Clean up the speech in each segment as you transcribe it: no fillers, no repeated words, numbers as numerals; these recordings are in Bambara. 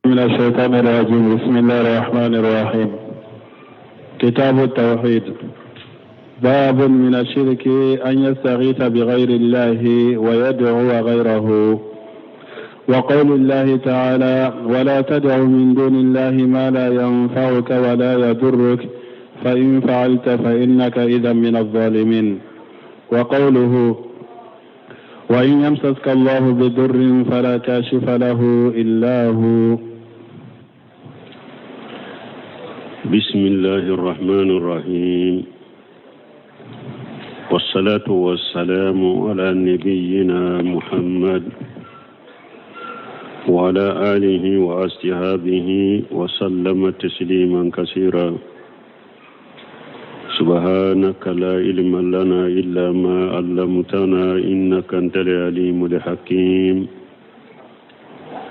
من الشيطان الرجيم. بسم الله الرحمن الرحيم. كتاب التوحيد. باب من الشرك أن يستغيث بغير الله ويدعو غيره. وقول الله تعالى: ولا تدع من دون الله ما لا ينفعك ولا يضرك، فإن فعلت فإنك إذا من الظالمين. وقوله: وإن يمسسك الله بضر فلا كاشف له إلا هو. بسم الله الرحمن الرحيم، والصلاة والسلام على نبينا محمد وعلى آله وأصحابه وسلم تسليما كثيرا. سبحانك لا علم لنا إلا ما علمتنا إنك أنت العليم الحكيم.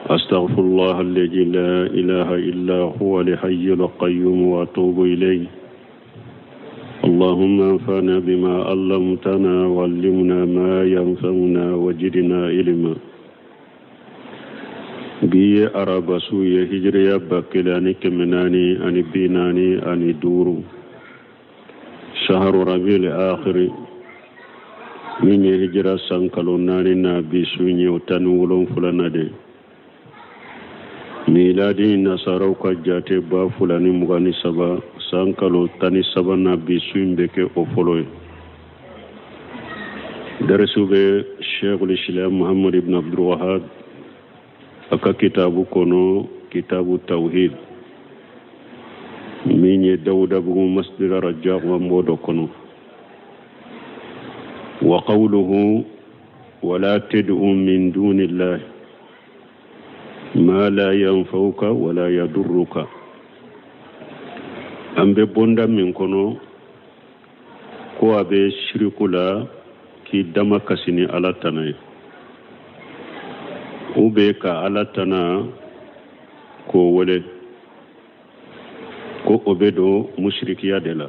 أستغفر الله الذي لا إله إلا هو الحي القيوم وأتوب إليه. اللهم انفعنا بما علمتنا وعلمنا ما ينفعنا وزدنا علما. Bi ye araba su ye, hijiriya 1445, shaharu rabiul akhiri, min ye hijira san kalo naani na bi su ye, o 17 na de. Miladi nasaraw ka jate 2023, san kalo 13 na bi su in bɛ kɛ o fɔlɔ ye. Darisu bɛ Sheikhul Islam Muhammad ibn Abdul Wahab a ka kitabu kɔnɔ, kitabu tawhid, min ye Dawudabugu masjid Rajak an b'o dɔ kɔnɔ. Wa qawluhu: wala tad'u min dunillahi ma la yanfa'uka wala yadurruka. An bɛ bonda min kɔnɔ ko a bɛ siriku la k'i dama kasi ni Ala tana ye, u bɛ ka Ala tana k'o wele ko o bɛ don musirikiya de la.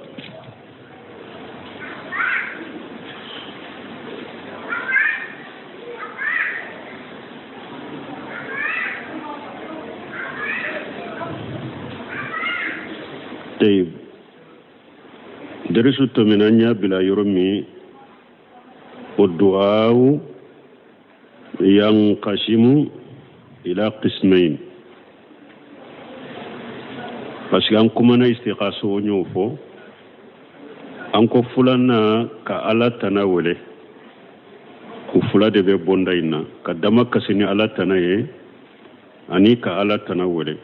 Tayib, darisu tɛmɛna, an y'a bila yɔrɔ min, o duwawu yankasimu ila qismain, parce que an kumana istighasa, o y'o fɔ. An ko filanan, ka Ala tana wele, o fila de bɛ bonda in na: ka dama kasi ni Ala tana ye ani ka Ala tana wele.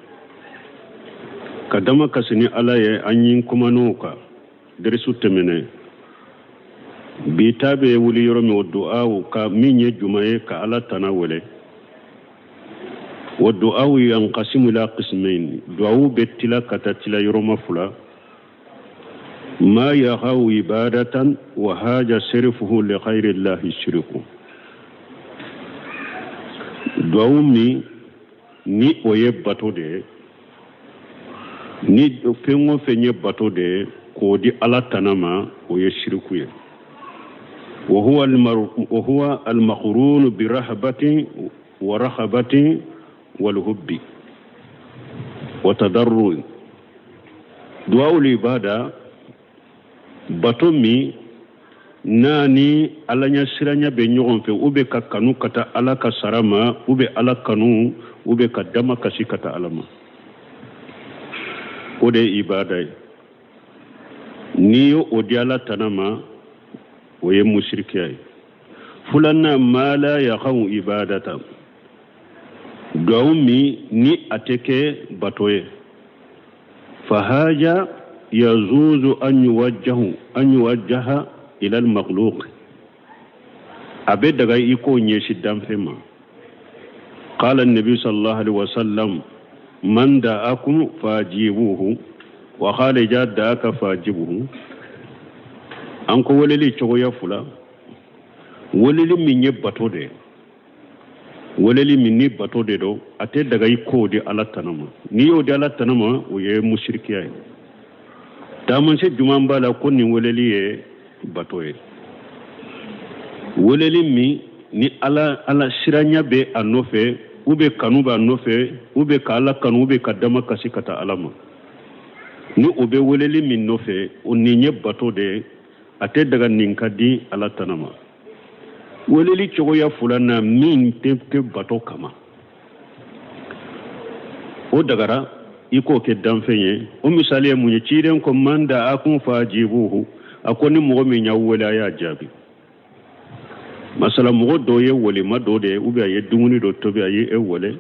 Ka dama kasi ni Ala ye, an yi kuman'o kan darisu tɛmɛnen. Bi ta bɛ wuli yɔrɔ min, o du'aw ka min ye juma ye, ka Ala tana wele. Wa du'aw yanqasimu ila qismain, du'aw bɛ tila ka taa tila yɔrɔma fila: ma yaqau ibadatan wa haja sirfuhu li ghayri llahi shirku. Du'aw min ni o ye bato de ye, ni fɛn o fɛn ye bato de ye, k'o di Ala tana ma, o ye shiriku ye. وهو المقرون برهبة ورغبة والحب وتضرع. دعاء العبادة، bato min n'a ni Ala ɲɛ siranya bɛ ɲɔgɔn fɛ, u bɛ ka kanu ka taa Ala ka sara ma, u bɛ Ala kanu, u bɛ ka dama kasi ka taa Ala ma, o de ye ibada ye. N'i y'o o di Ala tana ma, o ye musirikiya ye. Filanan, ma la yaqau ibadata, duwawu min ni a tɛ kɛ bato ye, fahaja yazuzu an yuwajjaha ila al-makhluq, a bɛ daga i k'o ɲɛsin danfɛn ma. Qala nabi sallallahu alaihi wasallam: man da'akum fajibuhu, wa qala idha da'aka fajibuhu. An ko weleli cogoya fila: weleli min ye bato de ye, weleli min ni bato de don, a tɛ daga i k'o di Ala tana ma. N'i y'o di Ala tana ma, o ye musirikiya ye. Taamasiyɛn jumɛn b'a la ko nin weleli ye bato ye? Weleli min ni Ala siranya bɛ a nɔfɛ. ou bien kanu b'a nɔfɛ, ou bien ka Ala kanu, ou bien ka damakasi ka taa Ala ma. Ni o bɛ weleli min nɔfɛ, o nin ye bato de ye, a tɛ daga nin ka di Ala tana ma. Weleli cogoya filanan min tɛ kɛ bato kama, o dagara i k'o kɛ danfɛn ye. O misali ye mun ye? Ciden ko man da'akum fajibuhu, a ko ni mɔgɔ min y'aw wele, a y'a jaabi. Masala mɔgɔ dɔ ye walima dɔ de ye, ou bien a ye dumuni dɔ tobi, a ye e wele,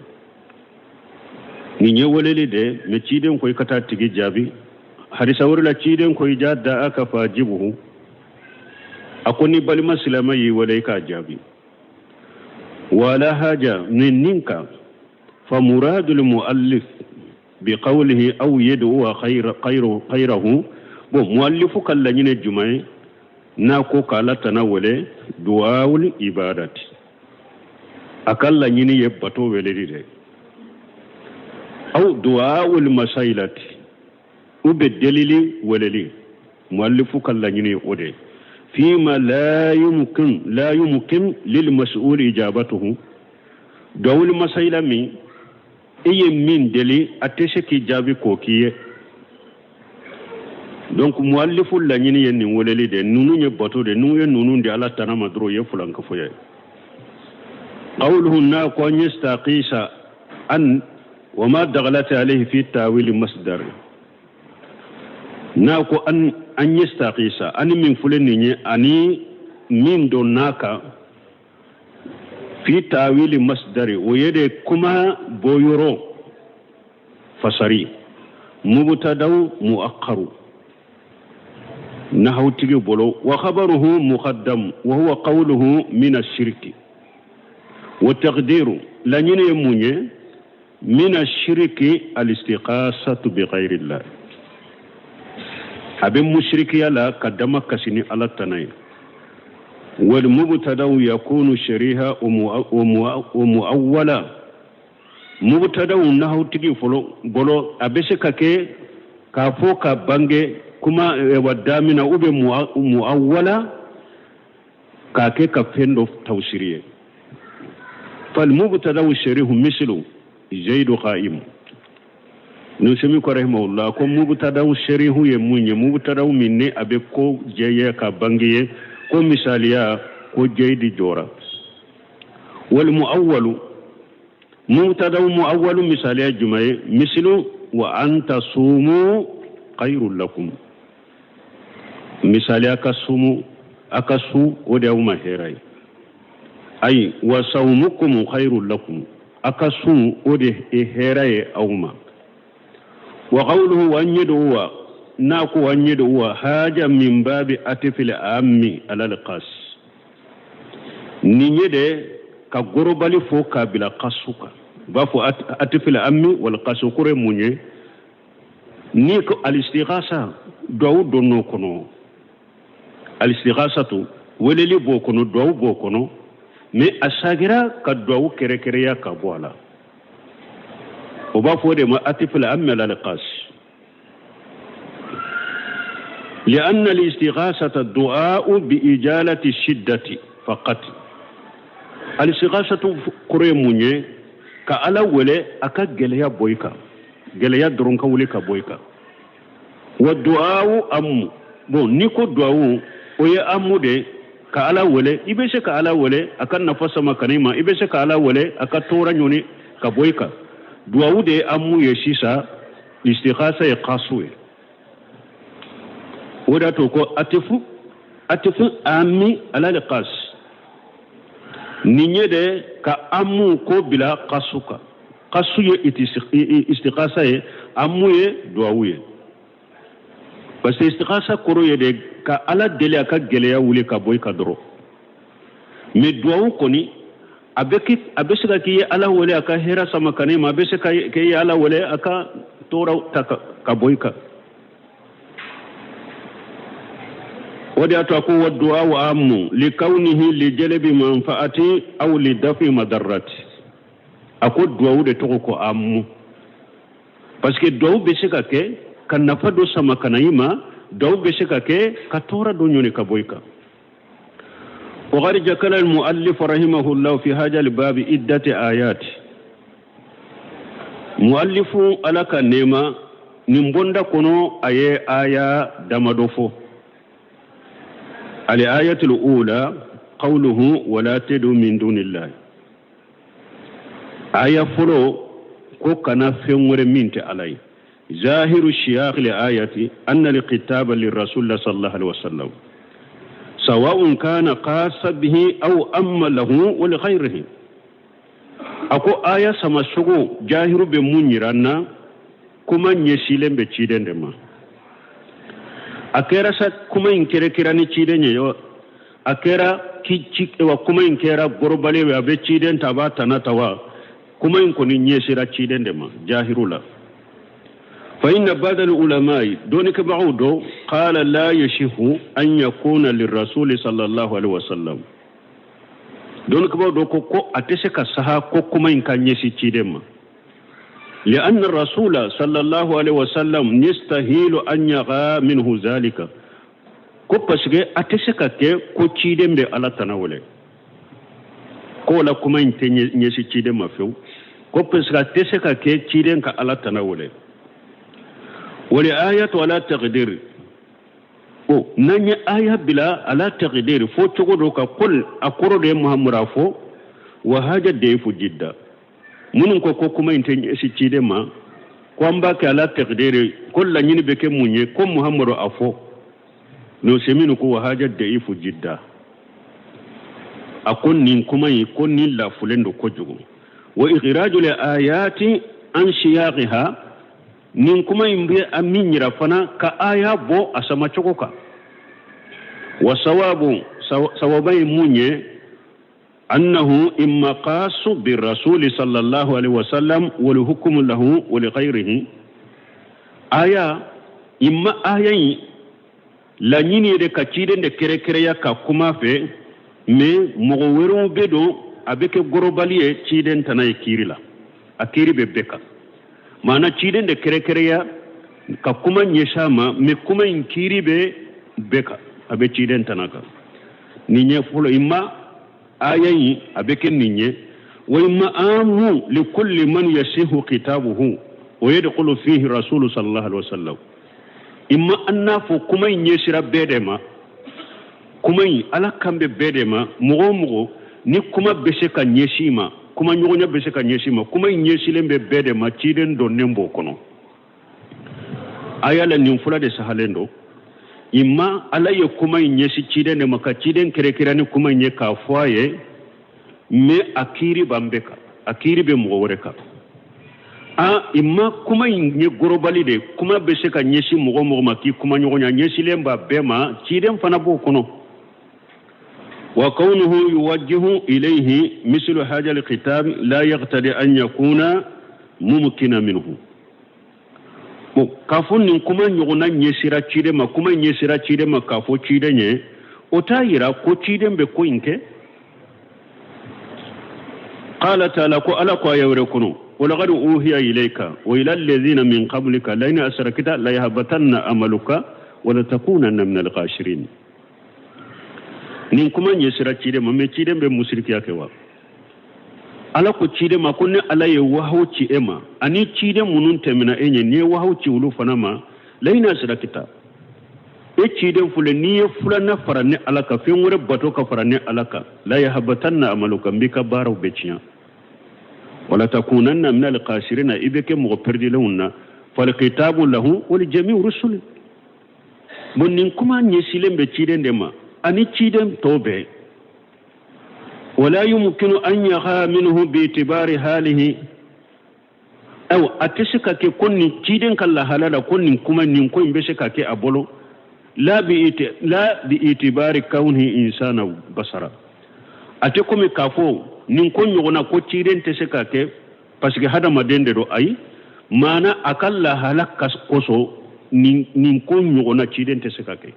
nin ye weleli de, mais ciden ko i ka taa tigi jaabi. Hadisa wɛrɛ la, ciden ko iza da'aka fajibuhu, a ko ni balima silamɛ y'i wele, i k'a jaabi. Wala haja min nin kan fa muradul muallif bi qawlihi aw yad'u khayrahu. Bon, muallifu ka laɲini jumɛn ye n'a ko k'Ala tana wele? Duwawul ibadati, a ka laɲini ye bato weleli de, aw duwawul masailati, ou bien delili weleli. Muallifu ka laɲini ye o de ye. Fima la yumkin lil mas'ul ijabatuhu, duwawul masaila min i ye min deli, a tɛ se k'i jaabi k'o k'i ye. Donc muallifu laɲini ye nin weleli de. Ninnu ye bato de, n'u ye ninnu di Ala tana ma dɔrɔn, o ye fulankafoya ye. Qawluhu n'a ko an yastaqisa an wa ma daghalat alayhi fi tawili masdar, n'a ko an yastaqisa ani min filɛ nin ye, ani min don n'a kan fi tawili masdari, o ye de kuma bɔyɔrɔ fasari mubtadaw muakhkharu nahawtigi bolo, wa khabaruhu muqaddam wa huwa qawluhu min ashirki wa taqdiru. Laɲini ye mun ye? Min ashirki alistiqasatu bi ghayrillah, a bɛ musirikiya la ka dama kasi ni Ala tana ye. Wal mubtadaw yakunu shariha wa muawwala, mubtadaw nahawtigi fɔlɔ bolo, a bɛ se ka kɛ k'a fɔ ka bange kuma wa damina, ou bien muawwala k'a kɛ ka fɛn dɔ tawsiri ye. Fal mubtadaw sharihu mislu zaidu qa'im. Nusemi ko rahimahullah ko mubtadaw sharihu ye mun ye? Mubtadaw min ne a bɛ ko jɛya ka bange ye, ko misaliya ko jayidi jɔra. Wal muawwalu, mubtadaw muawwalu misaliya jumɛn ye? Mislu wa an tasumu khayrun lakum, misaliya ka sumu, a ka su, o de y'aw ma hɛrɛ ye. Ayi wa sawmukum khayrun lakum, a ka sun, o de ye hɛrɛ ye aw ma. Wa qawluhu wa an yad'uwa, n'a ko an yad'uwa haja min babi atfil ammi alal qas, nin ye de ka gorobali fo k'a bila kasu kan. U b'a fɔ atfil ammi wal qas, o kɔrɔ ye mun ye? Ni ko alistighasa, duwawu donn'o kɔnɔ, alistighasatu weleli b'o kɔnɔ, duwawu b'o kɔnɔ, mais a sagira ka duwawu kɛrɛkɛrɛya ka bɔ a la. O b'a fɔ o de ma atfil ammi alal qas. لأن الاستغاثة الدعاء بإجالة الشدة فقط. الاستغاثة kɔrɔ ye mun ye? Ka Ala wele a ka gɛlɛya bɔ i kan, gɛlɛya dɔrɔn ka wuli ka bɔ i kan. Wa du'awu amu, bon, n'i ko du'awu, o ye amu de, ka Ala wele. I bɛ se ka Ala wele a ka nafa sama ka n'i ma, i bɛ se ka Ala wele a ka tɔɔrɔ ɲɔni ka bɔ i kan. Du'awu de ye amu ye sisan, istighasa ye kasu ye. O de y'a to ko atifu ami alal qas, nin ye de ka amu ko bila kasu kan. Kasu ye istighasa ye, amu ye duwawu ye, parce que istighasa kɔrɔ ye de ka Ala deli a ka gɛlɛya wuli ka bɔ i ka dɔrɔn. Mais duwawu kɔni, a bɛ se ka k'i ye Ala wele a ka hɛrɛ sama ka n'i ma, a bɛ se ka k'i ye Ala wele a ka tɔɔrɔ ta ka bɔ i kan. O de y'a to a ko wa duwawu amu li kawnihi li jalebi manfaati aw li dafi madarrati. A ko duwawu de tɔgɔ ko amu, parce que duwawu bɛ se ka kɛ ka nafa dɔ sama ka na i ma, duwawu bɛ se ka kɛ ka tɔɔrɔ dɔ ɲɔni ka bɔ i kan. وقد ذكر المؤلف رحمه الله في هذا الباب عدة آيات. Muallifu ala ka nɛɛma nin bonda kɔnɔ a ye aya damadɔ fɔ. Al ayatul ula qawluhu wala tad'u min dunillahi. Aya fɔlɔ ko kana fɛn wɛrɛ min tɛ ala ye. Zahiru siyaq li ayati anna al kitaba lirrasul sallallahu alaihi wasallam sawa'un kana qasa bihi aw amma lahu wa li ghayrihi. A ko aya sama sogo jahiru bɛ mun yira an na, kuma ɲɛsilen bɛ ciden de ma. A kɛra sa kuma in kɛra ni ciden ye, a kɛra ki wa kuma in kɛra gorobali ye, a bɛ ciden ta a b'a tana ta wa, kuma in kɔni ɲɛsira ciden de ma jahiru la. Fa inna ba'da al-ulama'i dɔnnikɛbagaw dɔ qala la yashihu an yakuna lirrasuli sallallahu alaihi wasallam. Dɔnnikɛbagaw dɔ ko a tɛ se ka saha ko kuma in ka ɲɛsin ciden ma. لأن الرسول صلى الله عليه وسلم يستحيل أن يغى منه ذلك. Ko parce que a tɛ se ka kɛ ko ciden bɛ ala tana wele. Ko la kuma in tɛ ɲɛsin ciden ma fewu. Ko parce que a tɛ se ka kɛ ciden ka ala tana wele. Wali ayatu ala taqdir. O n'an ye aya bila ala taqdir fo cogo dɔ ka kol a kɔrɔ de ye Muhammadu a fɔ wa haja dayfu jidda. Minnu ko kuma in tɛ ɲɛsin ciden ma, ko an b'a kɛ ala taqdir ko laɲini bɛ kɛ mun ye ko Muhammadu a fɔ. N'o se minnu ko wa haja dayfu jidda. A ko nin kuma in ko nin lafulen don kojugu. Wa ikhraju li ayati an siyaqiha, nin kuma in bɛ a min yira fana ka aya bɔ a sama cogo kan. Wa sawabu sawaba ye mun ye, annahu imma qasu birrasuli sallallahu alaihi wasallam wal hukmu lahu wa li ghayrihi. Aya imma aya in laɲini ye de ka ciden de kɛrɛkɛrɛya ka kuma fɛ, mais mɔgɔ wɛrɛw bɛ don a bɛ kɛ gorobali ye ciden tana ye kiiri la, a kiiri bɛ bɛɛ kan. Maana ciden de kɛrɛkɛrɛya ka kuma ɲɛsin a ma, mais kuma in kiiri bɛ bɛɛ kan, a bɛ ciden tana kan. Nin ye fɔlɔ, imma aya in a bɛ kɛ nin ye. Wa imma amu li kulli man yasihu kitabuhu wa yadkhulu fihi rasulu sallallahu alaihi wasallam. Imma an n'a fɔ kuma in ɲɛsira bɛɛ de ma, kuma in ala kan bɛ bɛɛ de ma, mɔgɔ o mɔgɔ ni kuma bɛ se ka ɲɛsin ma, kuma ɲɔgɔnya bɛ se ka ɲɛsin ma, kuma in ɲɛsilen bɛ bɛɛ de ma, ciden donnen b'o kɔnɔ. Aya la nin fila de sahalen don. Imma ala ye kuma in ɲɛsin ciden de ma ka ciden kɛrɛkɛrɛ ni kuma in ye k'a fɔ a ye, mais a kiiri b'an bɛɛ kan, a kiiri bɛ mɔgɔ wɛrɛ kan. A imma kuma in ye gorobali de, kuma bɛ se ka ɲɛsin mɔgɔ mɔgɔ ma k'i kuma ɲɔgɔnya, ɲɛsilen b'a bɛɛ ma, ciden fana b'o kɔnɔ. Wa kawnuhu yuwajjihu ilayhi mislu hadha alkitab la yaqtadi an yakuna mumkina minhu. Bon, k'a fɔ nin kuma ɲɔgɔnna ɲɛsira ciden ma, kuma ɲɛsira ciden ma k'a fɔ ciden ye, o t'a yira ko ciden bɛ ko in kɛ. Qala ta'ala ko ala ko aya wɛrɛ kɔnɔ, walaqad uhiya ilayka wa ila alladhina min qablika la in asrakta la yahbatanna amaluka wa la takunanna min al-khasirin. Nin kuma ɲɛsira ciden ma, mais ciden bɛ musirikiya kɛ wa? Ala ko ciden ma ko ni ala ye wahaw ci e ma, ani ciden minnu tɛmɛna e ɲɛ, n'i ye wahaw ci olu fana ma, la in asrakta, e ciden filɛ, n'i ye filanan fara ni ala kan, fɛn wɛrɛ bato ka fara ni ala kan, la yahbatanna amaluka, n b'i ka baaraw bɛɛ tiɲɛ. Wala takunanna min al-khasirina, i bɛ kɛ mɔgɔ pɛrɛdilenw na. Falkitabu lahu wa li jami'i rusuli. Bon, nin kuma ɲɛsilen bɛ ciden de ma ani ciden tɔw bɛɛ. Wala yumkinu an yaha minhu bi'tibari halihi. Ayiwa, a tɛ se ka kɛ ko nin ciden ka lahala la ko nin kuma nin ko in bɛ se ka kɛ a bolo. La bi itibari kawnihi insana basara. A tɛ komi k'a fɔ nin ko ɲɔgɔnna ko ciden tɛ se ka kɛ parce que hadamaden de don, ayi. Maana a ka lahala kosɔn nin ko ɲɔgɔnna ciden tɛ se ka kɛ.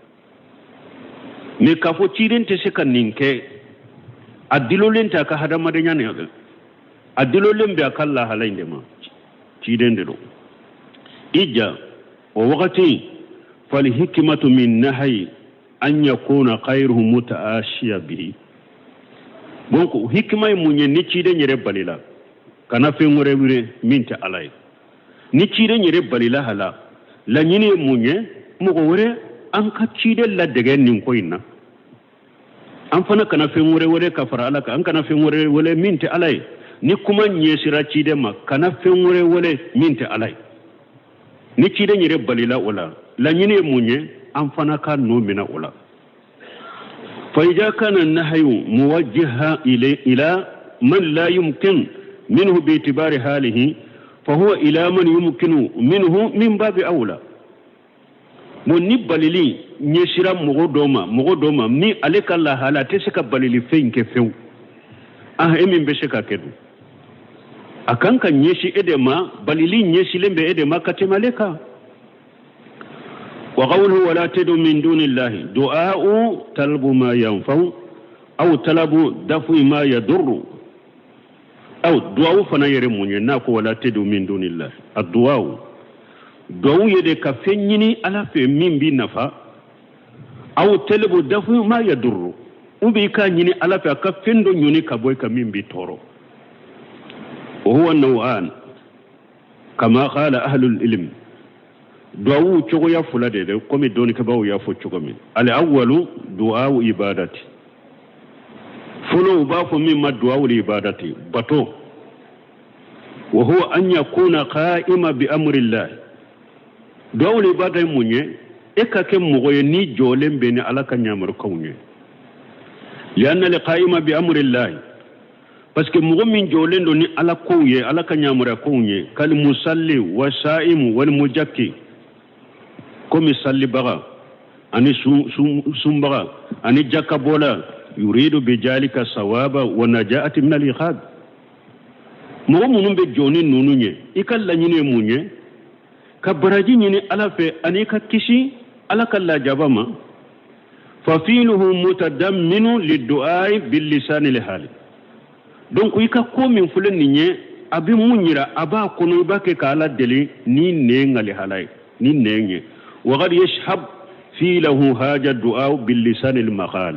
Mais k'a fɔ ciden tɛ se ka nin kɛ, a dilolen tɛ a ka hadamadenya nin, a dilolen bɛ a ka lahala in de ma, ciden de don. I ja o wagati falhikmatu min nahyi an yakuna khayruhu mutaashiya bihi. Donc hikima ye mun ye ni ciden yɛrɛ balila kana fɛn wɛrɛ wele min tɛ ala ye. Ni ciden yɛrɛ balila a la, laɲini ye mun ye? Mɔgɔ wɛrɛ an ka ciden ladege nin ko in na. An fana kana fɛn wɛrɛ wele ka fara Ala kan, an kana fɛn wɛrɛ wele min tɛ Ala ye. Ni kuma ɲɛsira ciden ma, kana fɛn wɛrɛ wele min tɛ Ala ye. Ni ciden yɛrɛ balila o la, laɲini ye mun ye? An fana ka nɔ minɛ o la. Fa iza kana nahyu muwajjaha ila man la yumkin minhu bi itibari halihi fa huwa ila man yumkinu minhu min babi awla. Bon, ni balili ɲɛsira mɔgɔ dɔ ma ni ale ka lahala a tɛ se ka balili fɛn kɛ fewu, ah, e min bɛ se ka kɛ dun, a kan ka ɲɛsin e de ma. Balili ɲɛsilen bɛ e de ma ka tɛmɛ ale kan. Wa qawluhu wala tad'u min dunillahi du'a'u talbu ma yanfa'u aw talabu dafu ma yadurru. Aw duwawu fana yɛrɛ mun ye? N'a ko wala tad'u min dunillahi, a duwawu, duwawu ye de ka fɛn ɲini Ala fɛ min b'i nafa, aw talabu dafu ma yadurru, ou bien i k'a ɲini Ala fɛ a ka fɛn dɔ ɲɔni ka bɔ i kan min b'i tɔɔrɔ. Wa huwa naw'an kama qala ahlul ilm. Duwawu cogoya fila de dɛ, komi dɔnnikɛbaaw y'a fɔ cogo min. Al awwalu du'a'u ibadati, fɔlɔ u b'a fɔ min ma du'a'u ibadati, bato. Wa huwa an yakuna qa'ima bi amrillah. Du'a'u ibada ye mun ye? E ka kɛ mɔgɔ ye ni jɔlen bɛ ni Ala ka ɲamarukanw ye. Lianna al qa'ima bi amrillah, parce que mɔgɔ min jɔlen don ni Ala kow ye, Ala ka ɲamaruya kow ye, kal musalli wa sa'imu wal mujakki, komi sallibaga ani sunbaga ani jakabɔla, yuridu bijalika sawaba wa najaati min al-iqab. Mɔgɔ minnu bɛ jɔ ni ninnu ye, i ka laɲini ye mun ye? Ka baraji ɲini Ala fɛ ani ka kisi Ala ka lajaba ma. Fa fiiluhu mutadamminu liddu'ai billisani lihali. Donc i ka ko min filɛ nin ye, a bɛ mun yira? A b'a kɔnɔ i b'a kɛ ka Ala deli ni nɛn ka lihala ye, ni nɛn ye. Wa qad yashhab fiilahu haja du'a billisani lmaqal.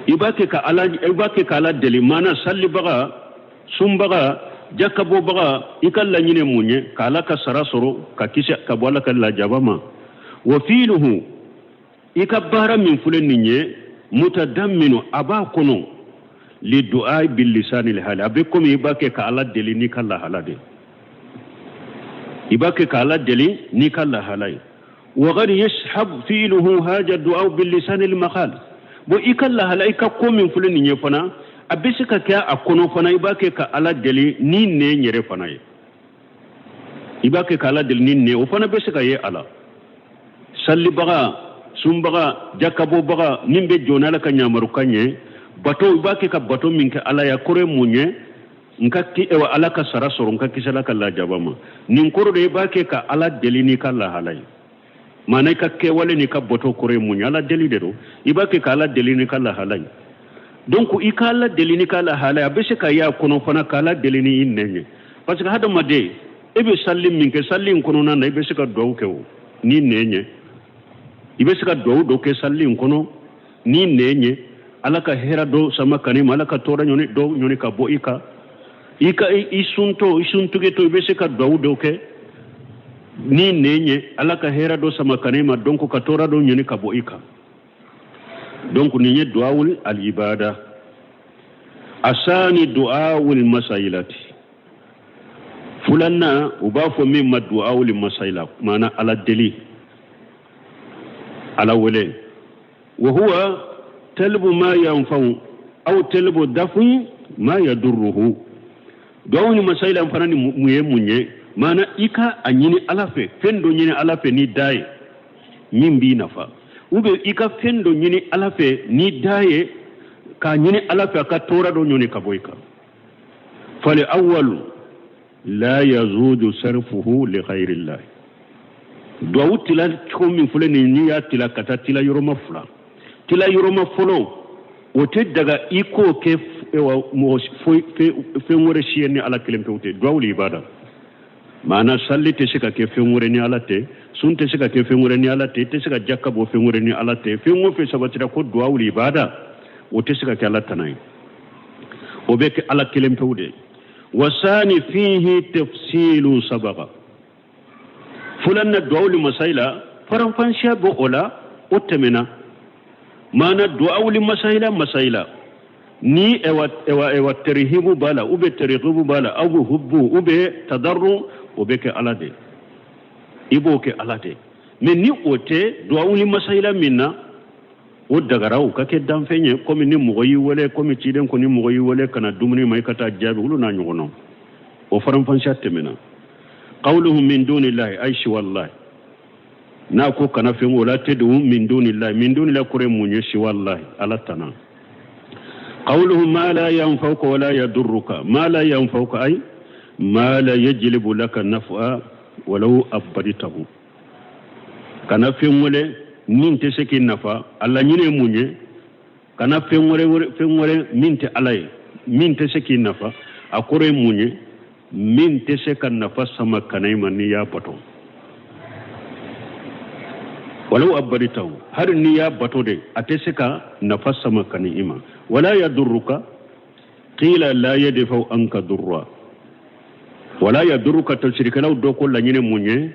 I b'a kɛ ka Ala deli, maana sallibaga, sunbaga, jakabɔbaga, i ka laɲini mun ye? Ka Ala ka sara sɔrɔ, ka kisi ka bɔ Ala ka lajaba ma. Wa fiiluhu, i ka baara min filɛ nin ye, mutadamminu, a b'a kɔnɔ lidu'a billisani lhali, a bɛ komi i b'a kɛ ka Ala deli n'i ka lahala de, i b'a kɛ ka Ala deli n'i ka lahala ye. Wa qad yashhab fiiluhu haja du'a billisani lmaqal. Bon, i ka lahala, i ka ko min filɛ nin ye fana, a bɛ se ka kɛ a kɔnɔ fana i b'a kɛ ka Ala deli ni nɛn yɛrɛ fana ye. I b'a kɛ ka Ala deli ni nɛn, o fana bɛ se ka ye a la. Sallibaga, sunbaga, jakabɔbaga min bɛ jɔ ni Ala ka ɲamarukan ye, bato, i b'a kɛ ka bato min kɛ Ala ye, a kɔrɔ ye mun ye? N ka ki Ala ka sara sɔrɔ, n ka kisi Ala ka lajaba ma. Nin kɔrɔ de, i b'a kɛ ka Ala deli n'i ka lahala ye. Maana i ka kɛwale n'i ka bato kɔrɔ ye mun ye? Ala deli de don. I b'a kɛ ka Ala deli n'i ka lahala ye. Donc i ka Ala deli n'i ka lahala ye, a bɛ se ka ye a kɔnɔ fana ka Ala deli ni i nɛn ye, parce que hadamaden, e bɛ salli min kɛ, salli in kɔnɔna na, i bɛ se ka duwawu kɛ o ni nɛn ye. I bɛ se ka duwawu dɔ kɛ salli in kɔnɔ ni nɛn ye, Ala ka hɛrɛ dɔ sama ka ma, Ala ka tɔɔrɔ ɲɔni dɔ ɲɔni ka bɔ i kan. I ka i suntɔ, i suntigɛtɔ, i bɛ se ka duwawu dɔ kɛ ni nɛn ye, Ala ka hɛrɛ dɔ sama ka ma, donc ka tɔɔrɔ dɔ ɲɔni ka bɔ i kan. Donc nin ye duwawul al-ibada. Asani duwawul masailati, fulanna u b'a fɔ min ma duwawul masaila, maana Ala deli, Ala wele. Wa huwa talbu ma yanfa'u aw talbu dafu ma yadurruhu. Duwawul masaila fana ni mun ye? Mun ye? Maana i ka a ɲini Ala fɛ, fɛn dɔ ɲini Ala fɛ ni da ye min b'i nafa, ou bien i ka fɛn dɔ ɲini Ala fɛ ni da ye, k'a ɲini Ala fɛ a ka tɔɔrɔ dɔ ɲɔni ka bɔ i kan. Fali awwalu la yazuju sarfuhu li ghayrillah. Duwawu tila cogo min filɛ nin, n'i y'a tila ka taa tila yɔrɔma fila, tila yɔrɔma fɔlɔ, o tɛ daga i k'o kɛ mɔgɔ foyi fɛn wɛrɛ si ye ni Ala kelen pewu tɛ. Duwawu ibada, maana salli tɛ se ka kɛ fɛn wɛrɛ ni Ala tɛ, sun tɛ se ka kɛ fɛn wɛrɛ ni Ala tɛ, i tɛ se ka jaka bɔ fɛn wɛrɛ ni Ala tɛ. Fɛn o fɛn sabatira ko duwawu ibada, o tɛ se ka kɛ Ala tana ye, o bɛ kɛ Ala kelen pewu de. Wasani fihi tafsilu sabaqa. Fulan na du'aul masaila faranfansiya b'o o la, o tɛmɛna. Maana du'aul masaila masaila ni ewa ewa ewa terhibu b'a la, ou bien terhibu b'a la, aw bɛ hubbu ou bien tadarru, o bɛ kɛ Ala de, i b'o kɛ Ala de. Mais ni o tɛ du'aul masaila min na, o dagara o ka kɛ danfɛn ye, komi ni mɔgɔ y'i wele, komi ciden ko ni mɔgɔ y'i wele ka na dumuni ma i ka taa jaabi, olu n'a ɲɔgɔnnaw, o faranfansiya tɛmɛna. Qawluhum min dunillahi ay siwallahi, n'a ko kana fɛn o la tad'u min dunillahi, min dunillahi kɔrɔ ye mun ye? Siwallahi, Ala tana. Qawluhum ma la yanfa'uka wa la yadurruka, ma la yanfa'uka ay ma la yajlibu laka naf'a walau abaditahu. Kana fɛn wele min tɛ se k'i nafa, a laɲini ye mun ye? Kana fɛn wɛrɛ, fɛn wɛrɛ min tɛ Ala ye, min tɛ se k'i nafa, a kɔrɔ ye mun ye? Min tɛ se ka nafa sama ka na i ma n'i y'a bato. Walau abaditahu, hali n'i y'a bato de, a tɛ se ka nafa sama ka na i ma. Wala yadurruka, qila la yadfa'u anka durra. Wala yadurruka, tafsirikɛlaw dɔ ko laɲini mun ye?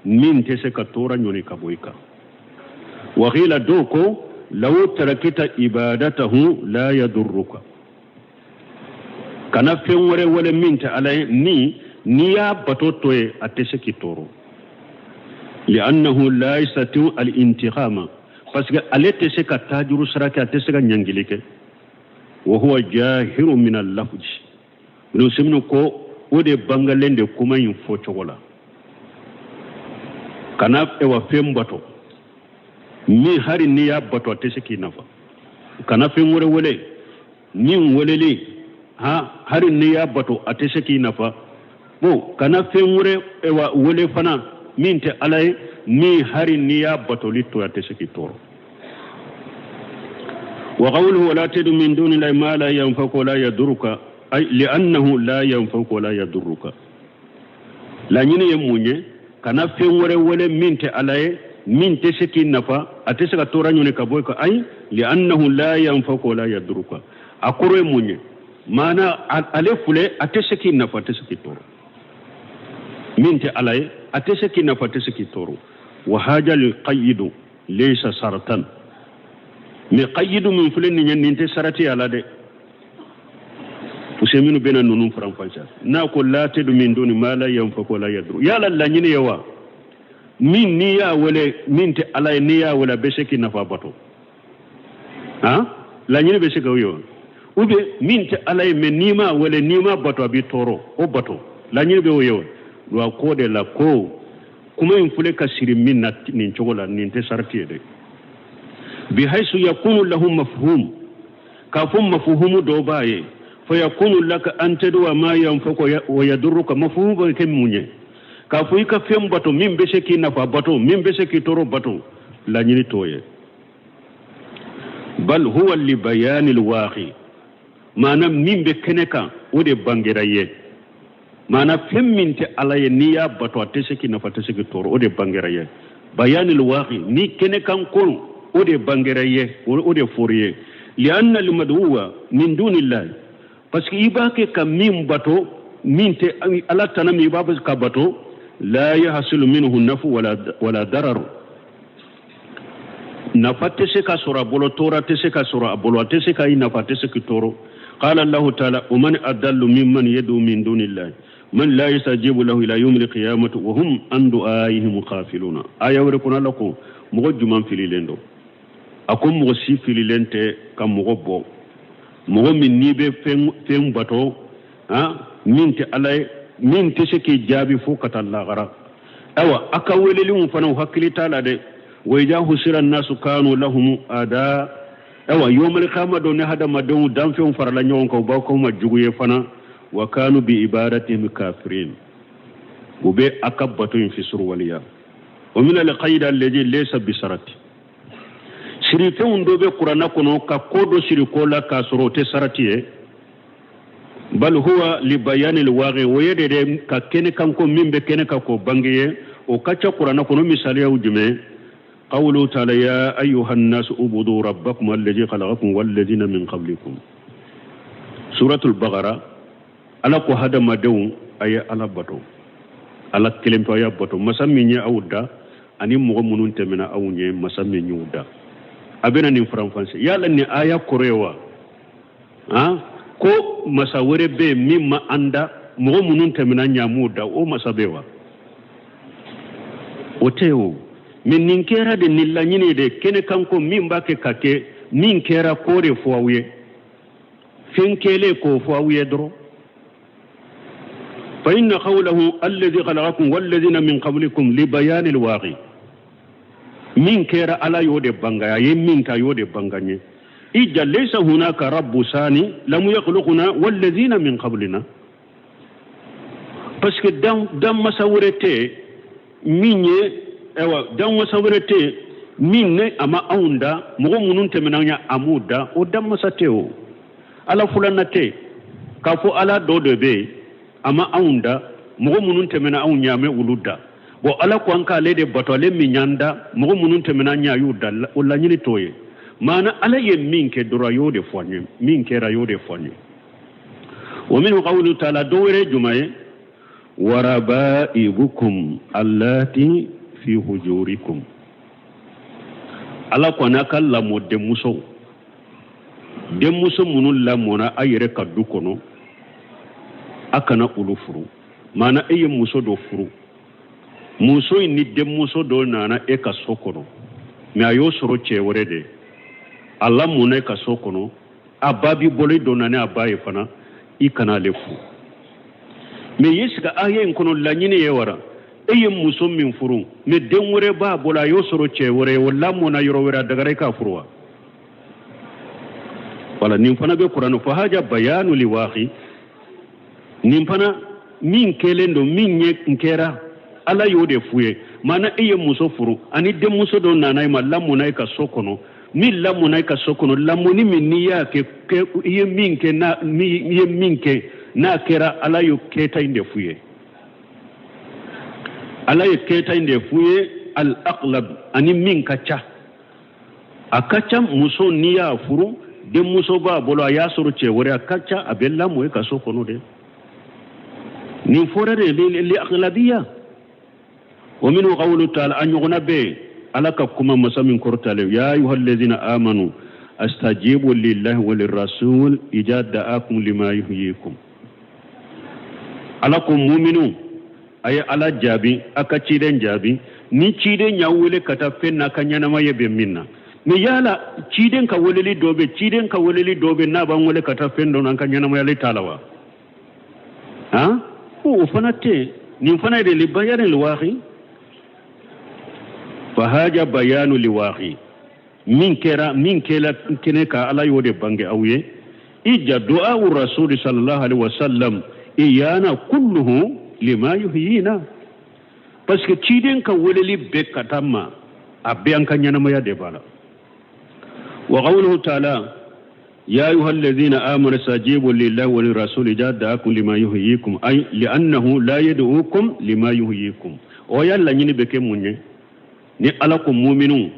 Min tɛ se ka tɔɔrɔ ɲɔni ka bɔ i kan. Wa qila, dɔw ko law tarakita ibadatahu la yadurruka, kana fɛn wɛrɛ wele min tɛ Ala ye, ni n'i y'a bato to ye, a tɛ se k'i tɔɔrɔ. Li'annahu la yastati'u al-intiqama, parce que ale tɛ se ka tajuru sara kɛ, a tɛ se ka ɲangili kɛ. Wa huwa jahiru min al-lafzi, Ibn Usaymin ko o de bangalen de kuma in fɔ cogo la. Kana ewa fɛn bato min hari n'i y'a bato a tɛ se k'i nafa. Kana fɛn wɛrɛ wele min weleli ha hari n'i y'a bato a tɛ se k'i nafa. Bon, kana fɛn wɛrɛ ewa wele fana min tɛ Ala ye, min hari n'i y'a batoli to a tɛ se k'i tɔɔrɔ. Wa qawluhu wala tad'u min dunillahi ma la yanfa'uka wa la yadurruka, ay li'annahu la yanfa'uka wa la yadurruka. Laɲini ye mun ye? Kana fɛn wɛrɛ wele min tɛ Ala ye, min tɛ se k'i nafa, a tɛ se ka tɔɔrɔ ɲini ka bɔ i kan. Ayi, li'annahu la yanfa'uka wa la yadurruka, a kɔrɔ ye mun ye? Maana ale filɛ, a tɛ se k'i nafa, a tɛ se k'i tɔɔrɔ. Min tɛ Ala ye, a tɛ se k'i nafa, a tɛ se k'i tɔɔrɔ. Wa haja lil qayyidu laysa saratan, mais qayyidu min filɛ nin ye, nin tɛ sarati a la dɛ. Usaymin bɛna ninnu faranfasiya. N'a ko la tad'u min duni ma la yanfa'uka wa la yadurru, yala laɲini ye wa min n'i y'a wele min tɛ Ala ye, n'i y'a wele a bɛ se k'i nafa bato, han laɲini bɛ se k'o ye wa? Ou bien min tɛ Ala ye, mais n'i m'a wele, n'i m'a bato, a b'i tɔɔrɔ, o bato laɲini bɛ o ye wa? Wa ko de la ko kuma in filɛ ka siri min na nin cogo la, nin tɛ sarati ye dɛ. Bihaysu yakunu lahu mafhum, k'a fɔ mafhumu dɔ b'a ye, fa yakunu laka an tad'uwa ma yanfa'uka wa yadurruka. Mafhumu bɛ kɛ mun ye? K'a fɔ i ka fɛn bato min bɛ se k'i nafa bato, min bɛ se k'i tɔɔrɔ bato, laɲini t'o ye. Bal huwa li bayanil waqi, maana min bɛ kɛnɛ kan, o de bangera ye. Maana fɛn min tɛ Ala ye, n'i y'a bato a tɛ se k'i nafa, a tɛ se k'i tɔɔrɔ, o de bangera ye. Bayanil waqi, ni kɛnɛ kan ko, o de bangera ye, o de fɔra ye. Li'anna al-mad'uwa min dunillahi, parce que i b'a kɛ ka min bato, min tɛ Ala tana min i b'a ka bato, la yahsulu minhu nafu wala dararu, nafa tɛ se ka sɔrɔ a bolo, tɔɔrɔ tɛ se ka sɔrɔ a bolo, a tɛ se ka i nafa, a tɛ se k'i tɔɔrɔ. Qala Allahu ta'ala wa man adallu mimman yad'u min dunillahi man la yastajibu lahu ila yawmil qiyamati wa hum an du'aihim ghafiluna. Aya wɛrɛ kɔnɔ, Ala ko mɔgɔ juman fililen don? A ko mɔgɔ si fililen tɛ ka mɔgɔ bɔ, mɔgɔ min n'i bɛ fɛn bato, han min tɛ Ala ye, min tɛ se k'i jaabi fo ka taa lahara. Ayiwa, a ka weleliw fana, u hakili t'a la dɛ. Wa idha husira an-nasu kanu lahum ada. Ayiwa, yawmal qiyamah don, ni hadamadenw danfɛnw farala ɲɔgɔn kan, u b'aw k'aw ma jugu ye fana. Wa kanu bi ibadatihim kafirin, u bɛ a ka bato in fisuruwaleya. Wa min al-qayd alladhi laysa bisarati, sirifɛnw dɔ bɛ kuranna kɔnɔ ka ko dɔ siri ko la k'a sɔrɔ o tɛ sarati ye. Bal huwa li bayanil waqi, o ye de dɛ ka kɛnɛ kan ko min bɛ kɛnɛ kan k'o bange ye, o ka ca kuranna kɔnɔ. Misaliyaw jumɛn? Qawlu ta'ala ya ayyuhan nas ubudu rabbakum alladhi khalaqakum walladhina min qablikum, suratul baqara. Ala ko hadamadenw, a ye Ala bato, Ala kelen pe a y'a bato, masa min ye aw da ani mɔgɔ minnu tɛmɛna aw ɲɛ, masa min y'u da. A bɛna nin faranfasi yala nin aya kɔrɔ ye wa han ko masa wɛrɛ bɛ yen min ma an da, mɔgɔ minnu tɛmɛna ɲɛ a m'u da, o masa bɛ wa? O tɛ o. Mais nin kɛra de nin laɲini de kɛnɛ kan ko min b'a kɛ ka kɛ min kɛra k'o de fɔ aw ye, fɛn kɛlen k'o fɔ aw ye dɔrɔn. Fa inna qawlahu alladhi khalaqakum walladhina min qablikum li bayani alwaqi, min kɛra Ala y'o de banga, a ye min kɛ a y'o de banga ye. Ija laysa hunaka rabbu sani lam yakhluquna walladhina min qablina, parce que dan dan masa wɛrɛ tɛ min ye, ayiwa, dan masa wɛrɛ tɛ min ne a ma anw da, mɔgɔ minnu tɛmɛna an ɲɛ a m'u da, o dan masa tɛ. O Ala filanan tɛ k'a fɔ Ala dɔ de bɛ yen a ma anw da, mɔgɔ minnu tɛmɛna anw ɲɛ a ma olu da. Bon, Ala ko an k'ale de bato, ale min y'an da, mɔgɔ minnu tɛmɛna an ɲɛ a y'u da, o laɲini t'o ye. Maana Ala ye min kɛ dɔrɔn a y'o de fɔ an ye, min kɛra a y'o de fɔ an ye. Wa minhu qawlu taala, dɔ wɛrɛ ye jumɛn ye? Warabaibukum allati fi hujurikum. Ala ko n'a ka lamɔ denmusow, denmuso minnu lamɔna a yɛrɛ ka du kɔnɔ, a kana olu furu. Maana e ye muso dɔ furu, muso in ni denmuso dɔ nana e ka so kɔnɔ, mais a y'o sɔrɔ cɛ wɛrɛ de, a lamɔna e ka so kɔnɔ, a ba b'i bolo, i donna ni a ba ye fana, i kana ale furu. Mais ye sigi aya in kɔnɔ laɲini ye wara e ye muso min furu, mais den wɛrɛ b'a bolo, a y'o sɔrɔ cɛ wɛrɛ ye, o lamɔna yɔrɔ wɛrɛ, a dagara i k'a furu wa? Wala nin fana bɛ kuranɛ fɔ haja bayanu liwaqi. Nin fana min kɛlen don, min ye n kɛra, Ala y'o de f'u ye. Maana e ye muso furu ani denmuso dɔ nana e ma, lamɔna e ka so kɔnɔ, min lamɔna e ka so kɔnɔ, lamɔni min n'i y'a kɛ, i ye min kɛ, n'a i ye min kɛ n'a kɛra, Ala y'o kɛta in de f'u ye. Ala ye kɛta in de f'u ye al aqlab, ani min ka ca, a ka ca. Muso n'i y'a furu, denmuso b'a bolo, a y'a sɔrɔ cɛ wɛrɛ, a ka ca a bɛ lamɔ e ka so kɔnɔ de. Nin fɔra de li aglabiya. Wa minhu qawlu taala, a ɲɔgɔnna bɛ yen, Ala ka kuma masa min kɔrɔtalen, ya ayuha allazina amanu astajibu lillahi wa lirrasul ija da'akum lima yuhyikum. Ala ko muminu, a ye Ala jaabi, a ka ciden jaabi ni ciden y'a wele ka taa fɛn n'a ka ɲɛnamaya bɛ min na. Mais yala ciden ka weleli dɔ bɛ, ciden ka weleli dɔ bɛ n'a b'an wele ka taa fɛn dɔ n'an ka ɲɛnamayali t'a la wa? Han, o fana tɛ. Nin fana de li bayani liwaqi, fa haja bayanu liwaqi, min kɛra, min kɛla kɛnɛ ka, Ala y'o de bange aw ye. Ija du'a rasuli sallallahu alaihi wasallam iyana kulluhu lima yuhyina, parce que ciden ka weleli bɛɛ ka taa ma, a bɛɛ an ka ɲɛnamaya de b'a la. Wa qawluhu ta'ala ya ayuha alladhina amanu stajibu lillahi wa lirrasuli idha da'akum lima yuhyikum, ay li'annahu la yad'ukum lima yuhyikum. O ya laɲini bɛ kɛ mun ye? Ni Ala ko muminu,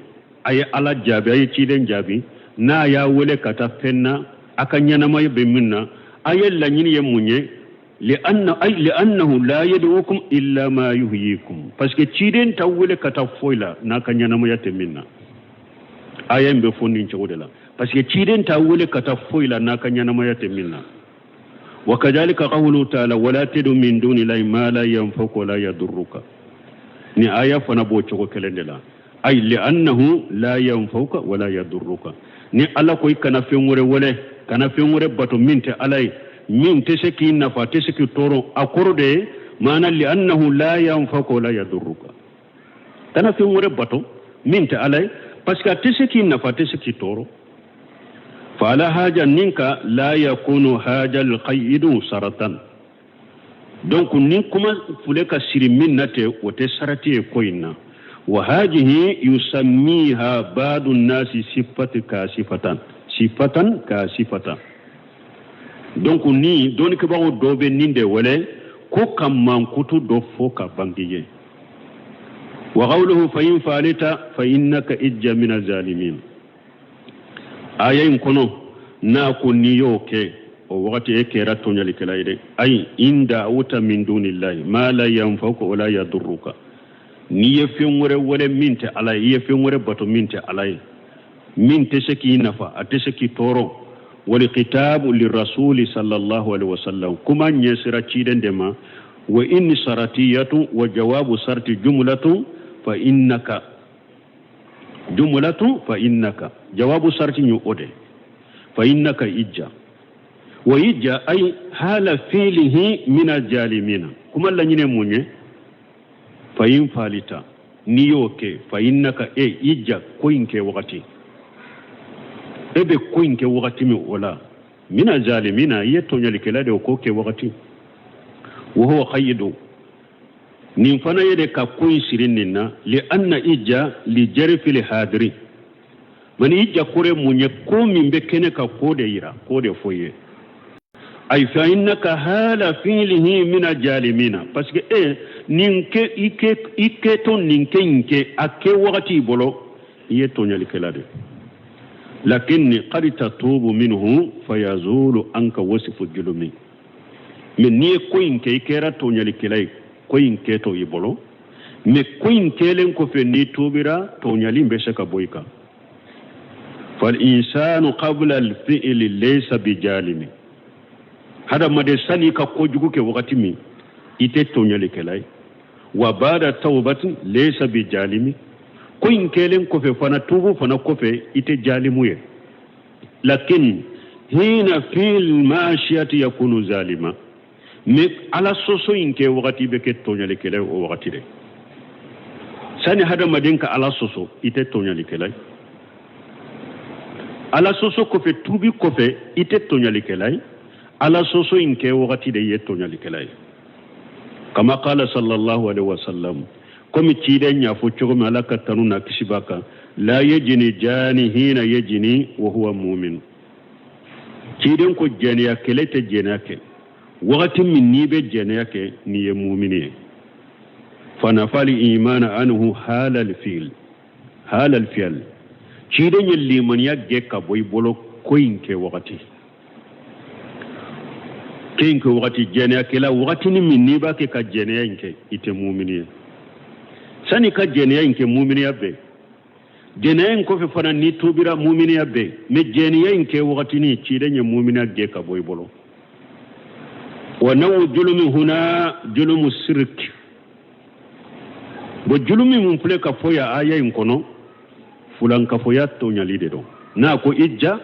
a ye Ala jaabi, a ye ciden jaabi n'a y'a wele ka taa fɛn na a ka ɲɛnamaya bɛ min na, a ye laɲini ye mun ye? Li'anna ay li'annahu la yad'ukum illa ma yuhyikum, parce que ciden t'a wele ka taa foyi la n'a ka ɲɛnamaya tɛ min na. Aya in bɛ fɔ nin cogo de la, parce que ciden t'a wele ka taa foyi la n'a ka ɲɛnamaya tɛ min na. Wa kadhalika qawluhu ta'ala wala tad'u min dunillahi ma la yanfa'uka wa la yadurruka. Ni aya fana b'o cogo kelen de la, ay li'annahu la yanfa'uka wa la yadurruka. Ni Ala ko i kana fɛn wɛrɛ wele, kana fɛn wɛrɛ bato min tɛ Ala ye, min tɛ se k'i nafa, tɛ se k'i tɔɔrɔ, a kɔrɔ de ye maana li'annahu la yanfa'uka wa la yadurruka. Kana fɛn wɛrɛ bato min tɛ Ala ye, parce que a tɛ se k'i nafa, tɛ se k'i tɔɔrɔ. Fa ala haja nin ka la yakunu haja alqayyidu saratan. Donc ni kuma fule ka siri min na tɛ, o tɛ sarati ye ko in na. Wa hajihi yusammiha ba'du nasi sifatu kasifatan, sifatan kasifatan. Donc ni dɔnnikɛbagaw dɔ bɛ nin de wele ko ka mankutu dɔ fɔ ka bange ye. Wa qawluhu fa in fa'alta fa innaka ijja min zalimin. Aya in kɔnɔ n'a ko n'i y'o kɛ O wagati e kɛra tɔɲalikɛla ye dɛ. Ayi in da'awta min dunillahi ma la yanfa'uka wala yadurruka, n'i ye fɛn wɛrɛ wele min tɛ Ala ye, i ye fɛn wɛrɛ bato min tɛ Ala ye, min tɛ se k'i nafa, a tɛ se k'i tɔɔrɔ. Walikitabu lirasuli sallallahu alaihi wasallam, kuma ɲɛsira ciden de ma. Wa in saratiyatu wa jawabu sarti jumlatu fa innaka jumlatu fa innaka jawabu sarti ñu o de fa innaka ijja wa ijja ay hala fiilihi min aljalimina. Kuma laɲini mun ye? Fa in falita, n'i y'o kɛ, fa innaka e ijja ko in kɛ wagati, e bɛ ko in kɛ wagati min o la, mina zalimina, i ye tɔɲɔlikɛla de o ko kɛ wagati. Wa huwa qayidu, nin fana ye de ka ko in siri nin na. Li anna ijja li jarifi li hadiri mani, ijja kore mun ye? Ko min bɛ kɛnɛ ka ko de yira, ko de fɔ ye. Ay fa innaka hala fiilihi mina jalimina, parce que e nin kɛ i kɛ i kɛtɔ nin kɛ in kɛ a kɛ wagati i bolo, i ye tɔɲɔlikɛla de. Lakinni qad tatubu minhu fayazulu anka wasifu julumi. Mais n'i ye ko in kɛ, i kɛra tɔɲɔlikɛla ye ko in kɛtɔ i bolo, mais ko in kɛlen kɔfɛ n'i tubira, tɔɲɔli bɛ se ka bɔ i kan. Fal insanu qabla alfi'li laysa bijalimi, hadamaden sani ka kojugu kɛ wagati min, i tɛ tɔɲɔlikɛla ye. Wa bada tawbati laysa bijalimi, ko in kɛlen kɔfɛ fana, tubu fana kɔfɛ, i tɛ jalimu ye. Lakin hina fil mashiyati yakunu zalima, mais Ala sɔsɔ in kɛ wagati bɛ kɛ tɔɲɔlikɛla ye o wagati de. Sani hadamaden ka Ala sɔsɔ, i tɛ tɔɲɔlikɛla ye. Ala sɔsɔ kɔfɛ, tubi kɔfɛ, i tɛ tɔɲɔlikɛla ye. Ala sɔsɔ in kɛ wagati de ye tɔɲɔlikɛla ye. Kama qala sallallahu alaihi wasallam, komi ciden y'a fɔ cogo min, Ala ka tanu n'a kisi b'a kan, la yajini jani hina yajini wa huwa mumin. Ciden ko jɛnɛyakɛla tɛ jɛnɛya kɛ wagati min n'i bɛ jɛnɛya kɛ n'i ye mumini ye. Fanafali imana anhu halal fil halal fiyal, ciden ye limaniya gɛn ka bɔ i bolo ko in kɛ wagati, ko in kɛ wagati. Jɛnɛyakɛla wagatini min n'i b'a kɛ ka jɛnɛya in kɛ, i tɛ mumini ye. Sani ka jɛnɛya in kɛ, muminiya bɛ. Jɛnɛya in kɔfɛ fana, n'i tubira, muminiya bɛ. Mais jɛnɛya in kɛ wagatini, ciden ye muminiya gɛn ka bɔ i bolo. Wa nawu julumi huna julumu sirk. Bon, julumi mun filɛ ka fɔ ya aya in kɔnɔ, fulankafoya tɔɲali de don. N'a ko ijja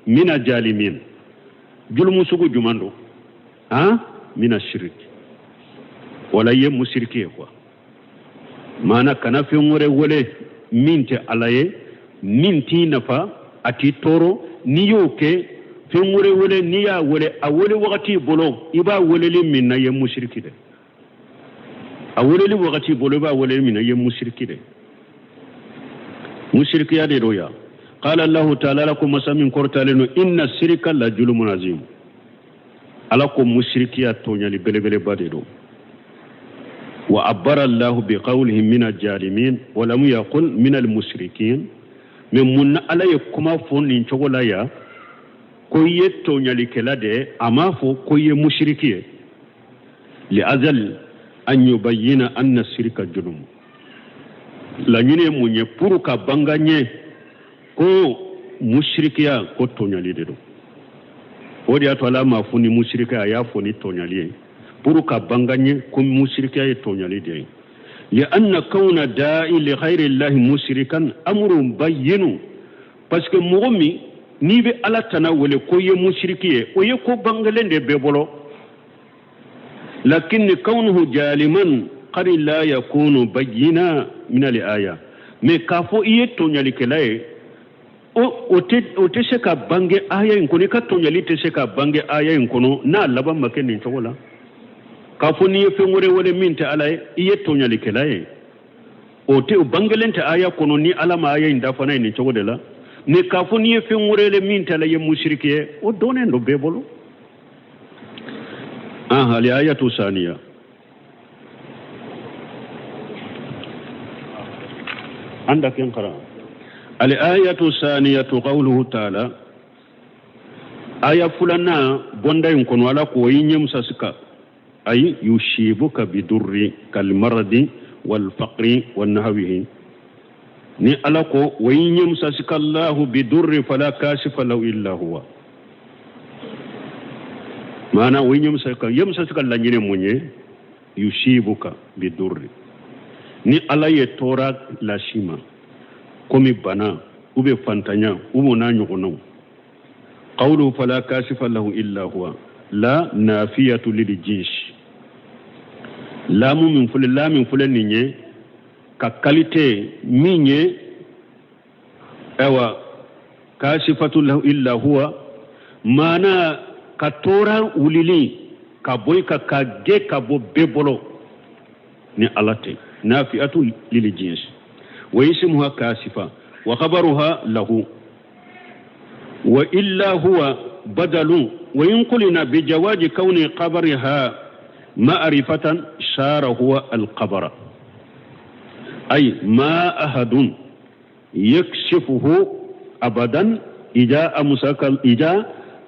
mina jalimin, julumu sugu juman don? Han mina shirik, wala i ye musiriki ye quoi. Maana kana fɛn wɛrɛ wele min tɛ Ala ye, min t'i nafa, a t'i tɔɔrɔ. N'i y'o kɛ, fɛn wɛrɛ wele, n'i y'a wele, a wele wagati bolo, i b'a weleli min na, i ye musiriki de. A weleli wagati bolo, i b'a weleli min na, i ye musiriki de, musirikiya de don ya. Qala Allahu ta'ala, Ala ko masa min kɔrɔtalen don, inna sirika la julumun azim. Ala ko musirikiya tɔɲali belebeleba de don. Wa abbara Allahu bi qawlihi min aljalimin wa lam yaqul min almusrikin. Mais mun na Ala ye kuma fɔ nin cogo la ya, ko i ye tɔɲalikɛla de ye, a m'a fɔ ko i ye musiriki ye? Li azal an yubayyina anna sirika julum. Laɲini ye mun ye? Pour ka banga ɲɛ ko musirikiya ko tɔɲali de don. O de y'a to Ala m'a fɔ ni musirikiya, a y'a fɔ ni tɔɲali ye, pour ka banga ɲɛ ko musirikiya ye tɔɲali de ye. Li anna kawna da'i li ghayri llahi musirikan amrun bayyinu, parce que mɔgɔ min n'i bɛ Ala tana wele ko i ye musiriki ye, o ye ko bangelen de bɛɛ bolo. Lakin kaunuhu jaliman qad la yakunu bayyina min al aya. Mais k'a fɔ i ye tɔɲalikɛla ye, o tɛ se ka bange aya in kɔnɔ. I ka tɔɲali tɛ se ka bange aya in kɔnɔ n'a laban ma kɛ nin cogo la, k'a fɔ n'i ye fɛn wɛrɛ wele min tɛ Ala ye, i ye tɔɲalikɛla ye, o tɛ o bangelen tɛ aya kɔnɔ ni Ala ma aya in dafa n'a ye nin cogo de la. Mais k'a fɔ n'i ye fɛn wɛrɛ wele min tɛ Ala ye, musiriki ye, o dɔnnen don bɛɛ bolo. An hali ayatu saniya عندك ينقرأ. الآية الثانية قوله تعالى Aya filanan bɔnda in kɔnɔ, Ala ko in yamsaska ay yusibuka bidurri kalmaradi walfaqri wanahwihi. Ni Ala ko wa in yamsaska Allahu bidurri fala kashifa lahu illa huwa, maana wa in yamsaska, yamsaska laɲini mun ye? Yusibuka bidurri, ni Ala ye tɔɔrɔ las'i ma komi bana ou bien fantanya ou bien n'a ɲɔgɔnnaw. Qawluhu fala kashifa lahu illa huwa la nafiyatu lil jins, laamu min filɛ, la min filɛ nin ye ka qualité min ye, ayiwa, kashifatu lahu illa huwa, maana ka tɔɔrɔ wulili ka bɔ i kan ka gɛn ka bɔ bɛɛ bolo ni Ala tɛ. Nafi'atu lil jins wa ismuha kashifa wa khabaruha lahu wa illa huwa badalun wa in qulina bi jawazi kawni khabariha ma'rifatan sara huwa al-khabara ay ma ahadun yakshifuhu abadan ida amsaka ida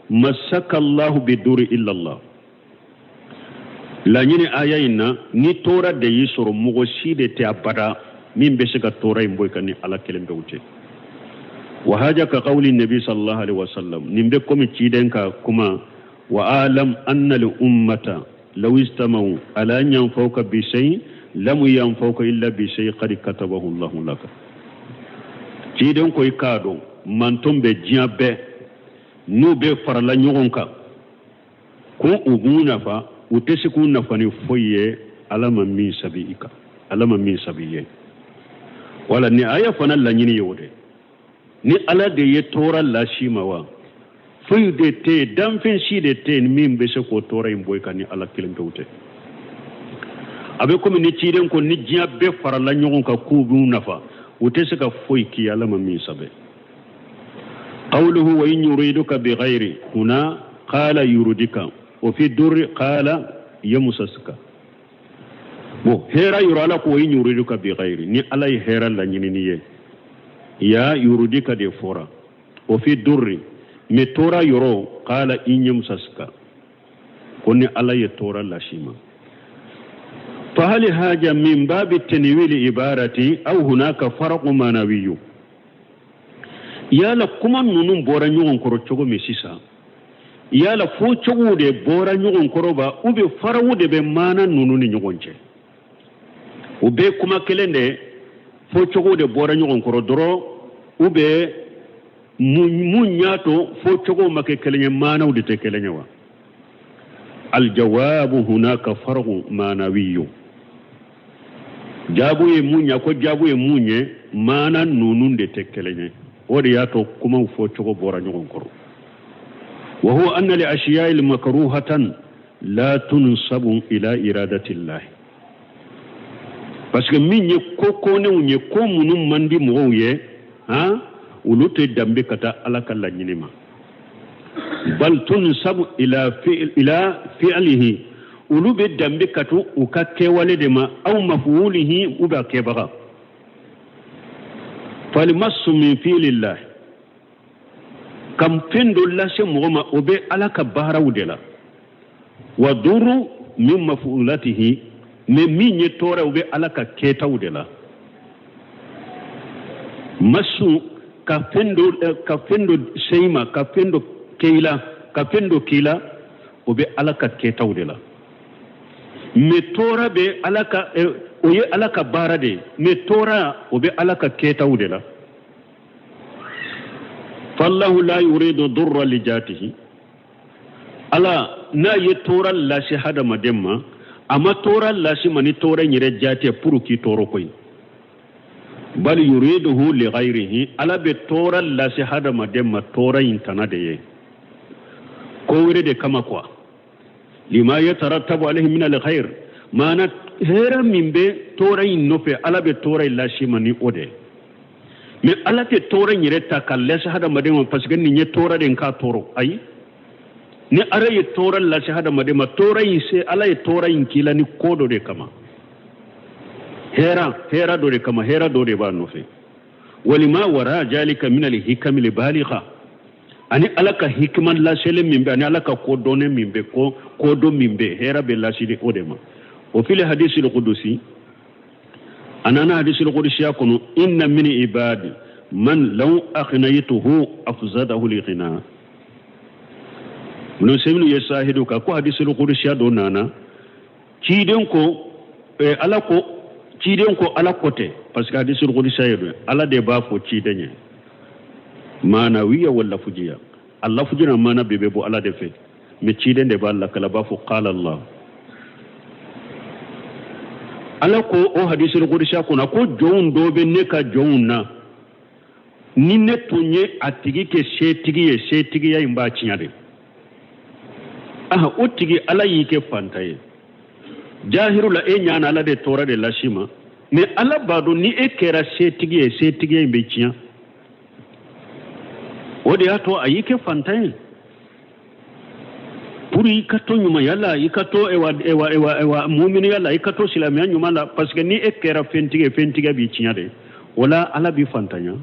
masaka Allahu biduri illa Allah. Laɲini aya in na, ni tɔɔrɔ de y'i sɔrɔ, mɔgɔ si de tɛ abada min bɛ se ka tɔɔrɔ in bɔ i kan ni Ala kelen pewu tɛ. Wa haja ka qawli nabi sallallahu alaihi wasallam, nin bɛ komi ciden ka kuma wa alam anna al ummata law istamau ala an yanfauka bi shay lam yanfauka illa bi shay qad katabahu Allahu laka. Ciden ko i k'a dɔn manton bɛ diɲɛ bɛɛ n'u bɛ farala ɲɔgɔn kan ko u b'u nafa, u tɛ se k'u nafa ni foyi ye Ala ma min sabi i kan, Ala ma min sabi i ye. Wala ni aya fana laɲini ye o de, ni Ala de ye tɔɔrɔ las'i ma, wa foyi de tɛ yen, danfɛn si de tɛ yen min bɛ se k'o tɔɔrɔ in bɔ i kan ni Ala kelen pewu tɛ. A bɛ komi ni ciden ko ni diɲɛ bɛɛ farala ɲɔgɔn kan k'u b'u nafa, u tɛ se ka foyi k'i Ala ma min sɛbɛn. Qawluhu wa in yuriduka bi ghayri huna qala yuridika wa fi durri qala yamsaska. Bon, hɛrɛ yɔrɔ, Ala ko wa in yuriduka bi ghayri, ni Ala ye hɛrɛ laɲini ni ye, ya yurudika de fɔra. Wa fi durri, mais tɔɔrɔ yɔrɔ, qala in yamsaska, ko ni Ala ye tɔɔrɔ las'i ma. فهل هذا من باب التنويل عبارتي أو هناك فرق معنوي؟ Yala kuma ninnu bɔra ɲɔgɔn kɔrɔ cogo min sisan, yala fo cogo de bɔra ɲɔgɔn kɔrɔ ba, ou bien faraw de bɛ maana ninnu ni ɲɔgɔn cɛ? U bɛɛ kuma kelen de, fo cogo de bɔra ɲɔgɔn kɔrɔ dɔrɔn, ou bien mun y'a to fo cogo ma kɛ kelen ye, maanaw de tɛ kelen ye wa? Aljawabu hunaka farqu manawiyu. Jaabu ye mun ye? Ko jaabu ye mun ye? Maana ninnu de tɛ kelen ye, o de y'a to kumaw fɔ cogo bɔra ɲɔgɔn kɔrɔ. Wa huwa anna li ashiya'i al makruhatan la tunsabu ila iradati llah, parce que min ye ko kɔnenw ye, ko minnu man di mɔgɔw ye, han, olu tɛ danbe ka taa Ala ka laɲini ma. Bal tunsabu ila fi'lihi, olu bɛ danbe ka to u ka kɛwale de ma, aw mafuulihi, u b'a kɛbaga. Falimasu min fi'lillah, ka fɛn dɔ lase mɔgɔ ma, o bɛ Ala ka baaraw de la. Wa duru min mafuulatihi, mais min ye tɔɔrɔ, o bɛ Ala ka kɛtaw de la. Masu, ka fɛn dɔ se i ma, ka fɛn dɔ kɛ i la, ka fɛn dɔ k'i la, o bɛ Ala ka kɛtaw de la. Mais tɔɔrɔ bɛ Ala ka, o ye Ala ka baara de ye, mais tɔɔrɔ, o bɛ Ala ka kɛtaw de la. Fallahu la yuridu durra li jatihi, Ala n'a ye tɔɔrɔ lase hadamaden ma, a ma tɔɔrɔ lase ma ni tɔɔrɔ in yɛrɛ jate pour k'i tɔɔrɔ koyi. Bal yuriduhu li ghayrihi, Ala bɛ tɔɔrɔ lase hadamaden ma tɔɔrɔ in tana de ye ko wɛrɛ de kama quoi. Lima yatarattabu alayhi min alkhair, maana hɛrɛ min bɛ tɔɔrɔ in nɔfɛ, Ala bɛ tɔɔrɔ in lase ma ni o de. Mais Ala tɛ tɔɔrɔ in yɛrɛ ta ka lase hadamaden ma parce que nin ye tɔɔrɔ de k'a tɔɔrɔ. Ayi, ni Ala ye tɔɔrɔ lase hadamaden ma, tɔɔrɔ in se, Ala ye tɔɔrɔ in k'i la ni ko dɔ de kama, hɛrɛ, hɛrɛ dɔ de kama, hɛrɛ dɔ de b'a nɔfɛ. Walima wara jalika min alhikami albaligha. Ani Ala ka hikima laselen min bɛ, ani Ala ka kodɔnnen min bɛ, ko kodɔn min bɛ, hɛrɛ bɛ lasili o de ma. O fili hadisul kudusi, a nana hadisul kudusiya kɔnɔ, inna min ibadi man law aghnaytuhu afzadahu lighina. Ibn Usaymin ye sahidu ka ko hadisul kudusiya dɔ nana, ciden ko Ala ko, ciden ko Ala ko tɛ, parce que hadisul kudusiya ye don, Ala de b'a fɔ ciden ye. Manawiya wala fujiya, a lafuji n'a mana bɛɛ bɛ bɔ Ala de fɛ, mais ciden de b'a lakala, b'a fɔ qala Allah. Ala ko o hadisul kudusiya kɔnɔ ko jɔnw dɔ bɛ ne ka jɔnw na, ni ne tun ye a tigi kɛ setigi ye, setigiya in b'a tiɲɛ de. Aha, o tigi Ala y'i kɛ fanta ye, jahiru la e ɲana Ala de tɔɔrɔ de las'i ma, mais Ala b'a dɔn ni e kɛra setigi ye, setigiya in bɛ tiɲɛ. O de y'a to a y'i kɛ fantan ye pour i ka to ɲumanya la, i ka to ewa ewa ewa ewa muminiya la, i ka to silamɛya ɲuman la, parce que ni e kɛra fɛntigi ye, fɛntigiya b'i tiɲɛ de. O la Ala b'i fantanya.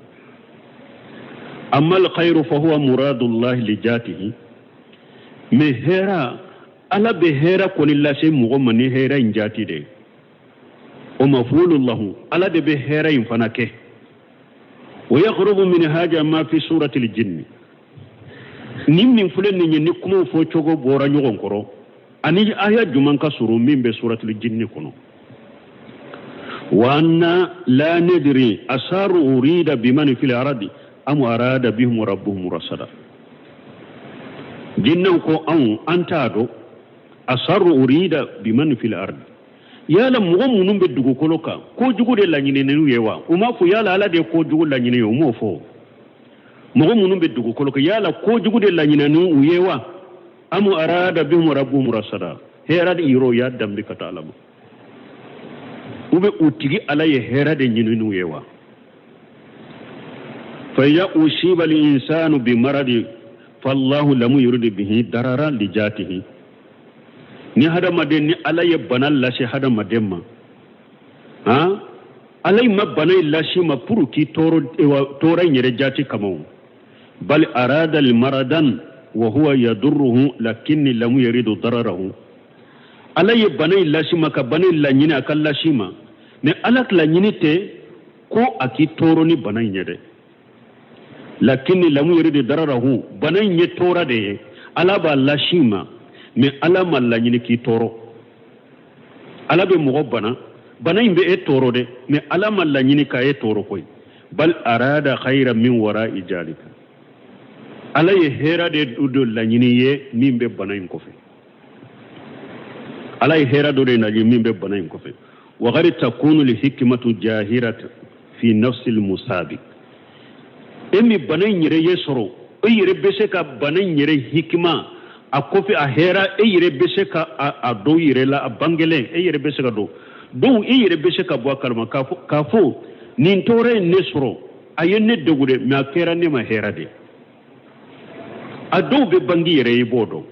Amma alkhairu fa huwa muradullahi li jatihi, mais hɛra, Ala bɛ hɛra kɔni lase mɔgɔ ma ni hɛra in jati de ye. O mafulu lahu, Ala de bɛ hɛra in fana kɛ. Wa yakhrubu min haja ma fi surati al-jinni, ni min filɛ nin ye, ni kumaw fɔ cogo bɔra ɲɔgɔn kɔrɔ, ani aya juman ka surun min bɛ suratul jinni kɔnɔ. Wa anna la nadri asaru urida biman fil ardi am arada bihum rabbuhum rasada. Jinnaw ko anw an t'a dɔn asaru urida biman fil ardi, yala mɔgɔ minnu bɛ dugukolo kan, kojugu de laɲininen n'u ye wa? U m'a fɔ yala Ala de ye kojugu laɲini ye, u m'o fɔ. Mɔgɔ minnu bɛ dugukolo kan, yala kojugu de laɲininen u ye wa? Am arada bihum rabbuhum rasada, hɛrɛ de yɔrɔ y'a danbe ka taa Ala ma, u bɛ u tigi Ala ye hɛrɛ de ɲini n'u ye wa? Fa ya usiba al insanu bi maradi fallahu lam yurid bihi darara li jatihi. Ni hadamaden, ni Ala ye bana lase hadamaden ma, han, Ala ma bana in lase ma pour k'i tɔɔrɔ, tɔɔrɔ in yɛrɛ jati kama o. Bal arada al maradan wa huwa yadurruhu lakinni lam yuridu dararahu. Ala ye bana in lase ma ka bana in laɲini a ka lase ma, mais Ala ka laɲini tɛ ko a k'i tɔɔrɔ ni bana in ye dɛ. Lakinni lam yuridu dararahu, bana in ye tɔɔrɔ de ye, Ala b'a lase ma, mais Ala ma laɲini k'i tɔɔrɔ. Ala bɛ mɔgɔ bana, bana in bɛ e tɔɔrɔ dɛ, mais Ala ma laɲini ka e tɔɔrɔ koyi. Bal arada khayran min wara'i jalika, Ala ye hɛrɛ de dɔ laɲini ye min bɛ bana in kɔfɛ. Ala ye hɛrɛ dɔ de laɲini min bɛ bana in kɔfɛ. Wa qad takunu li hikmatu jahiratan fi nafsi al musabi, e min bana in yɛrɛ ye sɔrɔ, e yɛrɛ bɛ se ka bana in yɛrɛ hikima a kɔfɛ, a hɛrɛ, e yɛrɛ bɛ se ka a dɔn i yɛrɛ la, a bangelen e yɛrɛ bɛ se ka dɔn. Donc e yɛrɛ bɛ se ka bɔ a kalama k'a fɔ nin tɔɔrɔ in ne sɔrɔ, a ye ne degun dɛ, mais a kɛra ne ma hɛrɛ de. A dɔw bɛ bange yɛrɛ, i b'o dɔn.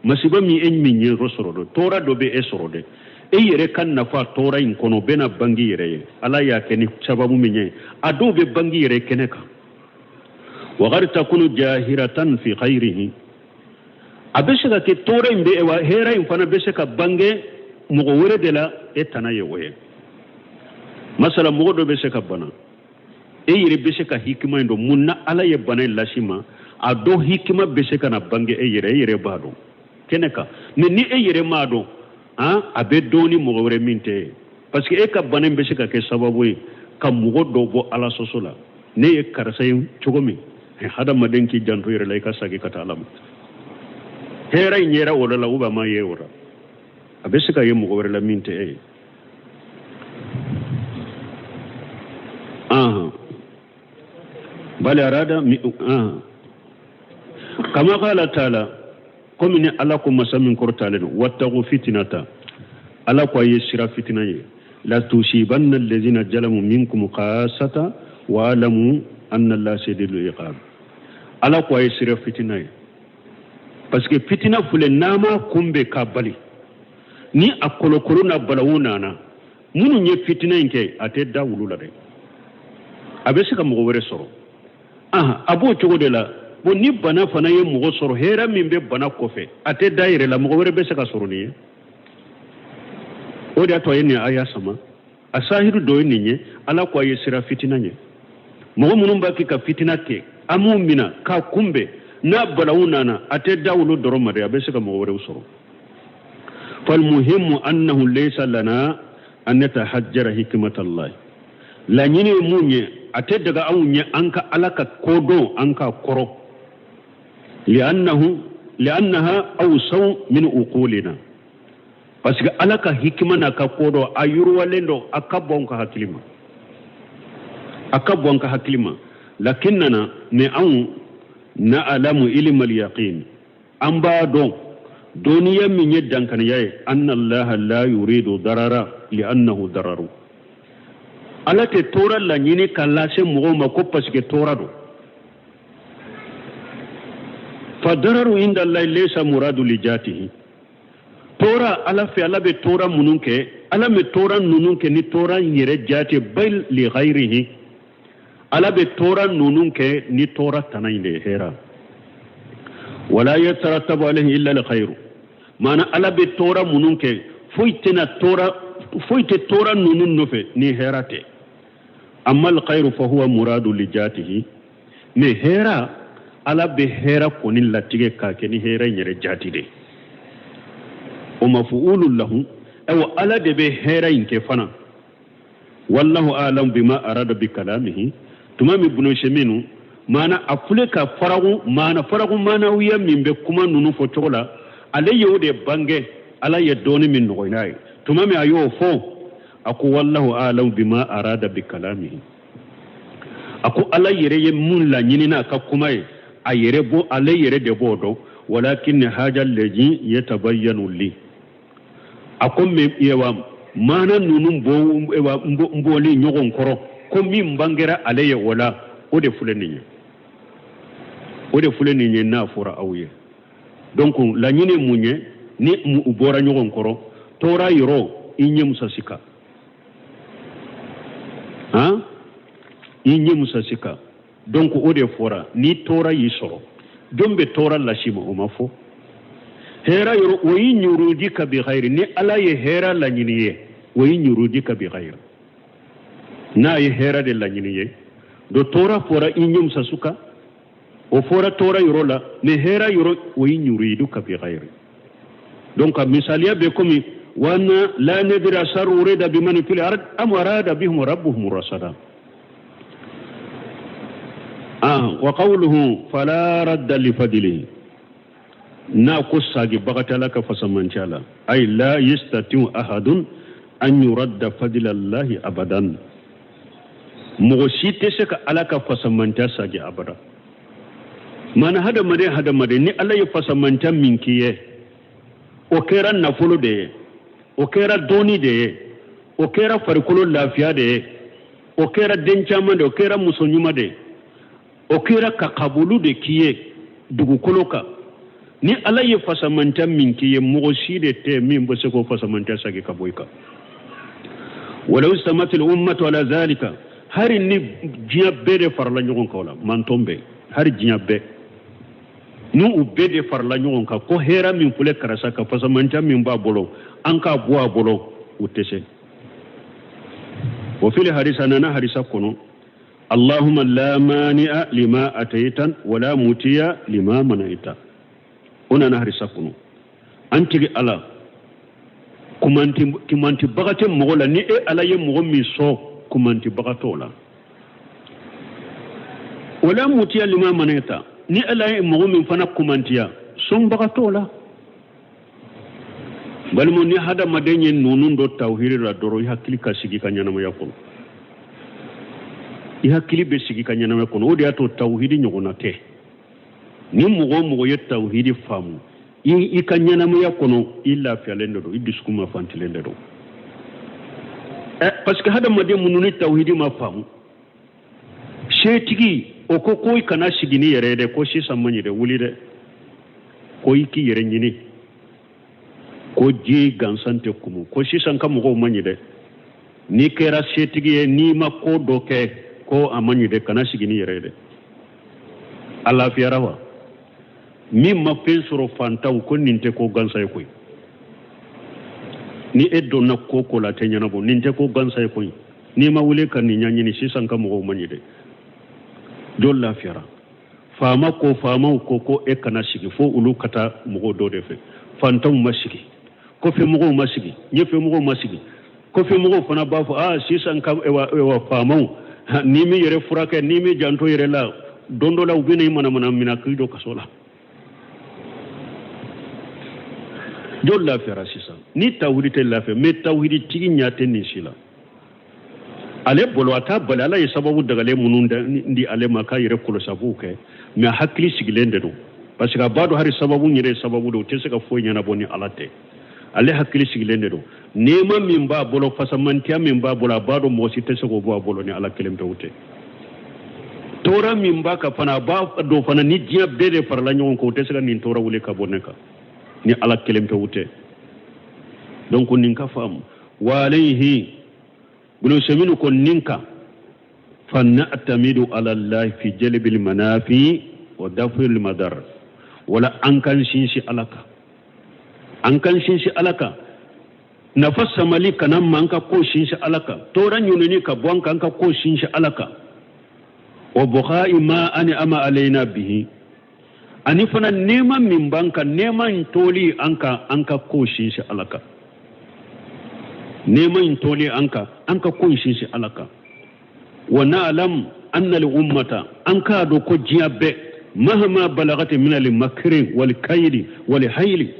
Masiba min e min ye sɔrɔ dɛ, tɔɔrɔ dɔ bɛ e sɔrɔ dɛ, e yɛrɛ ka nafa tɔɔrɔ in kɔnɔ bɛna bange yɛrɛ ye, Ala y'a kɛ ni sababu min ye, a dɔw bɛ bange yɛrɛ kɛnɛ kan. Wa qad takunu jahiratan fi khayrihi, a bɛ se ka kɛ tɔɔrɔ in bɛ wa hɛrɛ in fana bɛ se ka bange mɔgɔ wɛrɛ de la, e tana ye o ye. Masala mɔgɔ dɔ bɛ se ka bana, e yɛrɛ bɛ se ka hikima in dɔn, mun na Ala ye bana in lase ma, a dɔn hikima bɛ se ka na bange e yɛrɛ, e yɛrɛ b'a dɔn kɛnɛ kan. Mais ni e yɛrɛ m'a dɔn, han, a bɛ dɔn ni mɔgɔ wɛrɛ min tɛ ye, parce que e ka bana in bɛ se ka kɛ sababu ye ka mɔgɔ dɔ bɔ Ala sɔsɔ la. Ne ye karisa ye cogo min, hadamaden k'i janto yɛrɛ la, i ka segin ka taa Ala ma. Hɛrɛ in yera o de la, ou bien a ma ye o la, a bɛ se ka ye mɔgɔ wɛrɛ la min tɛ e ye. Bal arada kama qala ta'ala, komi ni Ala ko masa min kɔrɔtalen don, wattaqu fitinata, Ala ko a ye sira fitina ye, la tusibanna allazina jalamu minkum khassata wa alamu anna Allaha shadidul iqab. Ala ko a ye sira fitina ye, parce que fitina filɛ, n'a ma kunbɛn ka bali, ni a kolokolo n'a balawu nana, minnu ye fitina in kɛ, a tɛ da wulu la dɛ, a bɛ se ka mɔgɔ wɛrɛ sɔrɔ. A b'o cogo de la. Bon, ni bana fana ye mɔgɔ sɔrɔ, hɛrɛ min bɛ bana kɔfɛ, a tɛ da yɛrɛ la, mɔgɔ wɛrɛ bɛ se ka sɔrɔ nin ye. O de y'a to a ye nin aya sama. A sahiru dɔ ye nin ye: Ala ko a ye siran fitina ɲɛ. Mɔgɔ minnu b'a kɛ ka fitina kɛ, an m'u mina k'a kunbɛn. N'a balawu nana, a tɛ da olu dɔrɔn ma dɛ, a bɛ se ka mɔgɔ wɛrɛw sɔrɔ. Falmuhimu annahu laysa lana an natahajjara hikmatallahi. Laɲini ye mun ye? A tɛ daga anw ye an ka Ala ka kodɔn, an ka kɔrɔ, li'annahu li'annaha awsaw min uqulina, parce que Ala ka hikima n'a ka kodɔn, a yiriwalen don, a ka bon ka hakili ma, a ka bon ka hakili ma. Lakinnana, mais anw, na'lamu ilmal yaqin, an b'a dɔn dɔnniya min ye dankaniya ye, anna Allaha la yuridu darara li'annahu dararu. Ala tɛ tɔɔrɔ laɲini ka lase mɔgɔw ma ko parce que tɔɔrɔ don. Fa dararu inda Allahi laysa muradu li jatihi. Tɔɔrɔ Ala fɛ, Ala bɛ tɔɔrɔ minnu kɛ, Ala bɛ tɔɔrɔ ninnu kɛ ni tɔɔrɔ in yɛrɛ jate, bal li ghayrihi. Ala bɛ tɔɔrɔ ninnu kɛ ni tɔɔrɔ tana in de ye, hɛrɛ. Wala yatarattabu alayhi illa al khayru. Maana Ala bɛ tɔɔrɔ minnu kɛ, foyi tɛna tɔɔrɔ, foyi tɛ tɔɔrɔ ninnu nɔfɛ ni hɛrɛ tɛ. Amma al khayru fa huwa muradu li jatihi. Mais hɛrɛ, Ala bɛ hɛrɛ kɔni latigɛ k'a kɛ ni hɛrɛ in yɛrɛ jati de. O mafuulu lahu, ayiwa, Ala de bɛ hɛrɛ in kɛ fana. Wallahu alam bima arada bi kalamihi. Tuma min Bunu Seminu maana a fule ka faragu maana, faragu maanawiya min bɛ kuma ninnu fɔ cogo la, ale y'o de bange. Ala ye dɔɔni min nɔgɔya ye, tuma min a y'o fɔ, a ko: wallahu alam bima arada bi kalamihi. A ko Ala yɛrɛ ye mun laɲini n'a ka kuma ye, a yɛrɛ bo, ale yɛrɛ de b'o dɔn. Walakin haja lazi yatabayyanu li. A ko mɛ yewa maana ninnu bɔ ewa n bɔli ɲɔgɔn kɔrɔ ko min bangera ale ye, o la, o de filɛ nin ye, o de filɛ nin ye n'a fɔra aw ye. Donc laɲini mun ye ni u bɔra ɲɔgɔn kɔrɔ? Tɔɔrɔ yɔrɔ, i ɲɛ musasika han, i ɲɛ musasika. Donc o de fɔra: ni tɔɔrɔ y'i sɔrɔ, jɔn bɛ tɔɔrɔ lasi ma? O ma fɔ. Hɛrɛ yɔrɔ, wa in yuridika bi khayri, ni Ala ye hɛrɛ laɲini ye, wa in yuridika bi khayri, n'a ye hɛrɛ de laɲini ye. Do tɔɔrɔ fɔra i ɲɛ musasuka, o fɔra tɔɔrɔ yɔrɔ la. Ni hɛrɛ yɔrɔ, wa in yuriduka bi khayri. Donc a misaliya bɛ komi wa anna la nadri asharru urida biman fil ard am arada bihum rabbuhum rasada. Ah, wa qawluhu fala radda li fadlihi, n'a ko sagibaga tɛ Ala ka fasamantiya la, ay la yastatiu ahadun an yuradda fadlallahi abadan. Mɔgɔ si tɛ se ka Ala ka fasamantiya sagi abada. Mana hadamaden, hadamaden, ni Ala ye fasamantiya min k'i ye, o kɛra nafolo de ye, o kɛra dɔɔni de ye, o kɛra farikolo lafiya de ye, o kɛra den caman de ye, o kɛra muso ɲuman de ye, o kɛra ka kabulu de k'i ye dugukolo kan, ni Ala ye fasamantiya min k'i ye, mɔgɔ si de tɛ min bɛ se k'o fasamantiya sagi ka bɔ i kan. Walaw istamatil ummatu ala zalika, hari ni diɲɛ bɛɛ de farala ɲɔgɔn kan o la, mantɔn bɛɛ, hari diɲɛ bɛɛ, n'u u bɛɛ de farala ɲɔgɔn kan ko hɛrɛ min filɛ karisa ka fasamantiya min b'a bolo, an k'a bɔ a bolo, u tɛ se. Wa fil hadisa, nana hadisa kɔnɔ: Allahumma la mani'a lima ataitan wala mutiya lima manaita. O nana hadisa kɔnɔ: an tigi Ala, kumantibaga tɛ mɔgɔ la. Ni e Ala ye mɔgɔ min sɔn, kumantibaga t'o la. Wala mutiya lima manaita, ni Ala ye mɔgɔ min fana kumantiya, sɔnbaga t'o la. Balimaw, ni hadamaden ye ninnu dɔ tawhiri la dɔrɔn, i hakili ka sigi ka ɲɛnamaya kɔnɔ, i hakili bɛ sigi ka ɲɛnamaya kɔnɔ. O de y'a to tawhidi ɲɔgɔnna tɛ. Ni mɔgɔ o mɔgɔ ye tawhidi faamu, i ka ɲɛnamaya kɔnɔ, i lafiyalen de don, i dusukun ma fantilen de don. Ɛ, parce que hadamaden minnu ni tawhidi ma faamu, setigi o ko ko i kana sigi ni yɛrɛ ye dɛ, ko sisan man ɲi dɛ, wuli dɛ, ko i k'i yɛrɛ ɲini, ko ji gansan tɛ kumu, ko sisan ka mɔgɔw man ɲi dɛ. N'i kɛra setigi ye, n'i ma ko dɔ kɛ, ko a man ɲi dɛ, kana sigi ni yɛrɛ ye dɛ. A lafiyara wa? Min ma fɛn sɔrɔ fantanw ko nin tɛ ko gansan ye koyi. Ni e donna ko ko la a tɛ ɲɛnabɔ, nin tɛ ko gansan ye koyi. N'i ma wuli ka nin ɲɛɲini sisan ka mɔgɔw man ɲi dɛ. Jɔn lafiyara? Faama ko faamaw ko ko e kana sigi fo olu ka taa mɔgɔw dɔ de fɛ. Fantanw ma sigi, kɔfɛ mɔgɔw ma sigi, ɲɛfɛ mɔgɔw ma sigi. Kɔfɛ mɔgɔw fana b'a fɔ aa sisan ka ewa ewa faamaw, n'i m'i yɛrɛ furakɛ, n'i m'i janto yɛrɛ la, don dɔ la u bɛna i manamana minɛ k'i don kaso la. Jɔn lafiyara sisan? Ni tawhidi tɛ lafiya, mais tawhidi tigi ɲɛ tɛ nin si la. Ale bolo a t'a bali ala ye sababu dagalen minnu di ale ma k'a yɛrɛ kɔlɔsi a b'o kɛ, mais a hakili sigilen de don, parce que a b'a dɔn hali sababu yɛrɛ ye sababu de, o tɛ se ka foyi ɲɛnabɔ ni ala tɛ. Ale hakili sigilen de don. Nɛɛma min b'a bolo, fasamantiya min b'a bolo, a b'a dɔn mɔgɔ si tɛ se k'o bɔ a bolo ni ala kelen pewu tɛ. Tɔɔrɔ min b'a kan fana, a b'a dɔn fana ni diɲɛ bɛɛ de farala ɲɔgɔn kan, o tɛ se ka nin tɔɔrɔ wuli ka bɔ ne kan ni ala kelen pewu tɛ. Donc nin ka faamu. Wa alayhi Ibn Usaymin ko nin kan fa na'tamidu ala Allah fi jalbil manafi wa daf'il madar, wala an kan sinsin ala kan, an kan sinsin ala kan nafa samali kana ma, an ka ko sinsin ala kan, tɔɔrɔ ɲinini ka bɔ an kan, an ka ko sinsin ala kan, wa buqa'i ma an'ama alayna bihi, ani fana nɛɛma min b'an kan, nɛɛma in toli an kan, an ka ko sinsin ala kan, nɛɛma in toli an kan, an ka ko in sinsin ala kan. Wa na'lam anna al ummata, an k'a dɔn ko diɲɛ bɛɛ, mahama balagati min al makri wal kaydi wal hayli,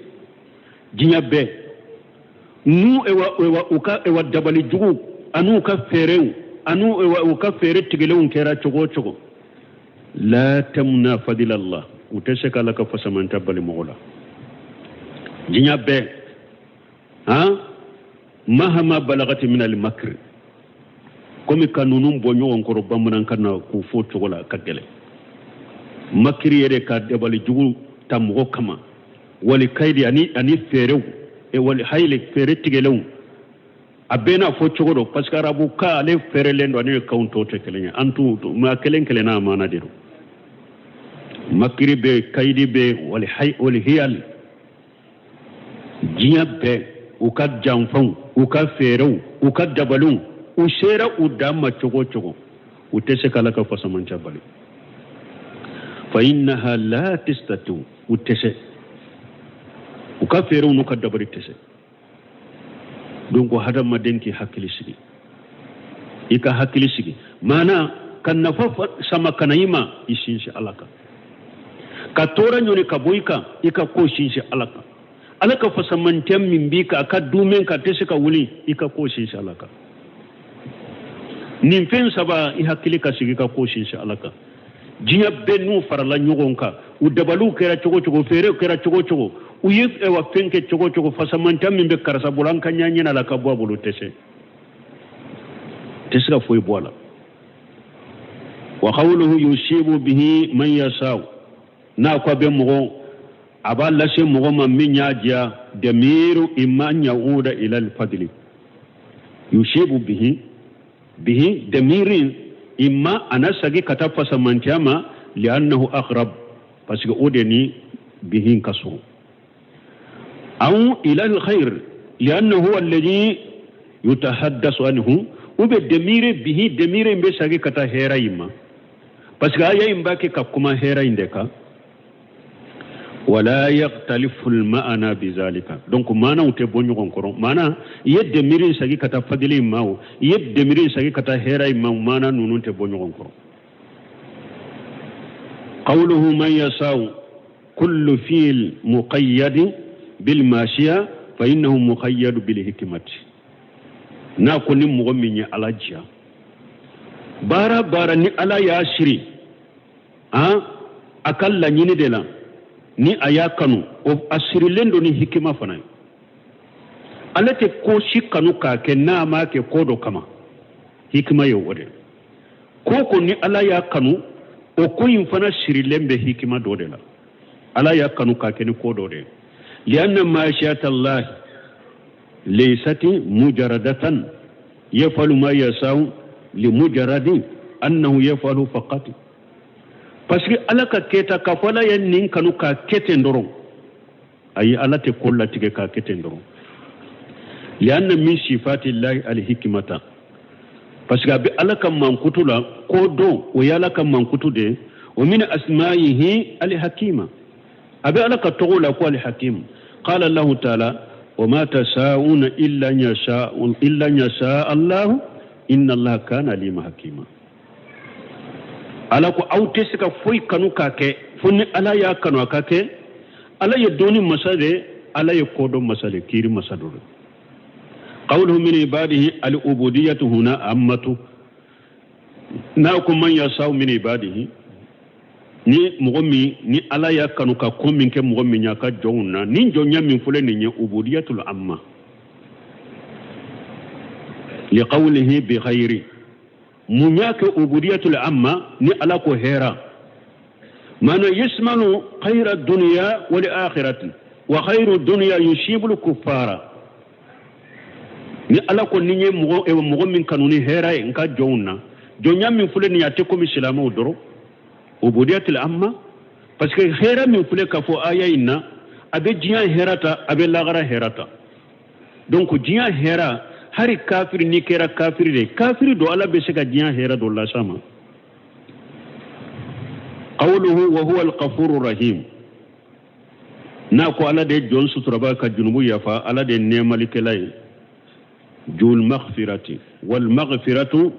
diɲɛ bɛɛ n'u ewa ewa u ka ewa dabali jugu an'u ka fɛɛrɛw an'u ewa u ka fɛɛrɛ tigɛlenw kɛra cogo o cogo, la tamna fadilallah, u tɛ se k'ala ka fasamanta bali mɔgɔ la. Diɲɛ bɛɛ han mahama balagati min al makri, komi ka ninnu bɔ ɲɔgɔn kɔrɔ bamanankan na k'u fɔ cogo la ka gɛlɛn. Makiri yɛrɛ ka dabali jugu ta mɔgɔ kama, wali kayidi ani fɛɛrɛw, e wali hayili fɛɛrɛ tigɛlenw, a bɛɛ n'a fɔ cogo don, parce que arabu kan ale fɛɛrɛlen don, ani kanw tɔw tɛ kelen ye, an t'u mais a kelen kelen n'a maana de don. Makiri bɛ, kayidi bɛ, wali hay wali hiyali, diɲɛ bɛɛ u ka janfanw, u ka fɛɛrɛw, u ka dabaliw, u sera u dan ma cogo o cogo, u tɛ se k'ala ka fasamanca bali. Fa innaha la tastati, u tɛ se, u ka fɛɛrɛw n'u ka dabali tɛ se. Donc hadamaden k'i hakili sigi, i ka hakili sigi, maana ka nafa sama ka na i ma, i sinsin ala kan, ka tɔɔrɔ ɲɔni ka bɔ i kan, i ka ko sinsin ala kan, ala ka fasamantiya min b'i kan, a ka dumɛn ka tɛ se ka wuli, i ka ko sinsin ala kan. Nin fɛn saba, i hakili ka sigi, ka ko sinsin ala kan. Diɲɛ bɛɛ n'u farala ɲɔgɔn kan, u dabaliw kɛra cogo cogo, feerew kɛra cogo cogo, u ye ewa fɛn kɛ cogo cogo, fasamanta min bɛ karisa bolo, an ka ɲa ɲin'a la ka bɔ a bolo, tɛ se, tɛ se ka foyi bɔ a la. Wa qawluhu yusibu bihi man yasau, n'a ko a bɛ mɔgɔ, a b'a lase mɔgɔ ma min y'a diya, damiru imma an yauda ila alfadli, yusibu bihi bihi damirin imma a na sagi ka taa fasamantiya ma, li'annahu aqrab, parce que o de ni bihi ka surun, aw ila alkhair li'annahu huwa alladhi yutahaddasu anhu, ou bien demire bihi demire in bɛ sagi ka taa hɛrɛ in ma, parce que aya in b'a kɛ ka kuma hɛrɛ in de kan. Wala yaktalifu almaana bizalika, donc maanaw tɛ bɔ ɲɔgɔn kɔrɔ. Maana i ye demiri in sagi ka taa fadili in ma o, i ye demiri in sagi ka taa hɛrɛ in ma o, maana ninnu tɛ bɔ ɲɔgɔn kɔrɔ. Qawluhu man yasau kullu fi'l muqayyad bil mashiya fa innahu muqayyad bil hikmati, n'a ko ni mɔgɔ min ye ala diya, baara baara ni ala y'a siri an a ka laɲini de la, ni a y'a kanu, o a sirilen don ni hikima fana ye. Ale tɛ ko si kanu k'a kɛ n'a m'a kɛ ko dɔ kama, hikima ye o de. Ko ko ni ala y'a kanu, o ko in fana sirilen bɛ hikima dɔ de la, ala y'a kanu k'a kɛ ni ko dɔ de ye. Lianna mashiatallahi laysat mujaradatan yafalu ma yasau limujaradi annahu yafalu faqat. Parce que Ala ka kɛta k'a fɔ Ala ye nin kanu k'a kɛ ten dɔrɔn, ayi, Ala tɛ ko latigɛ k'a kɛ ten dɔrɔn. Lianna min sifati llahi alhikimata, parce que a bɛ Ala ka mankutu la ko dɔn, o ye Ala ka mankutu de ye. Wa min asma'ihi alhakima, a bɛ Ala ka tɔgɔw la ko alhakim. Qala Allahu taala wa ma tasa'una illa yasha illa yasha Allahu inna Allaha kana alima hakima. Ala ko aw tɛ se ka foyi kanu k'a kɛ fo ni Ala y'a kanu a ka kɛ. Ala ye dɔnni masa de, Ala ye kodɔn masa de, kiiri masa dɔ de. Qawluhu min ibadihi al-ubudiyatu huna ammatu, n'a ko man yasau min ibadihi, ni mɔgɔ min ni Ala y'a kanu ka ko min kɛ mɔgɔ min y'a ka jɔnw na, ni jɔnya min filɛ nin ye ubudiyatul amma liqawlihi bi khayri. Mun y'a kɛ ubudiyatul amma ni Ala ko hɛra? Maana yasmalu khayra dunya wal akhirati wa khayru dunya yusibul kuffara. Ni Ala ko ni ye mɔgɔ min kanu ni hɛra ye n ka jɔnw na, jɔnya min filɛ nin ye a tɛ komi silamɛw dɔrɔn, ubudiyatul amma, parce que hɛra min filɛ ka fɔ aya in na, a bɛ diɲɛ hɛra ta, a bɛ lagara hɛra ta. Donc diɲɛ hɛra, hari kafiri n'i kɛra kafiri de, kafiri don, Ala bɛ se ka diɲɛ hɛra dɔ las'a ma. Qawluhu wa huwa al-ghafuru rahim, n'a ko Ala de ye jɔn suturaba ka junubu yafa, Ala de ye nɛɛmalikɛla ye. Jul maghfirati wal maghfiratu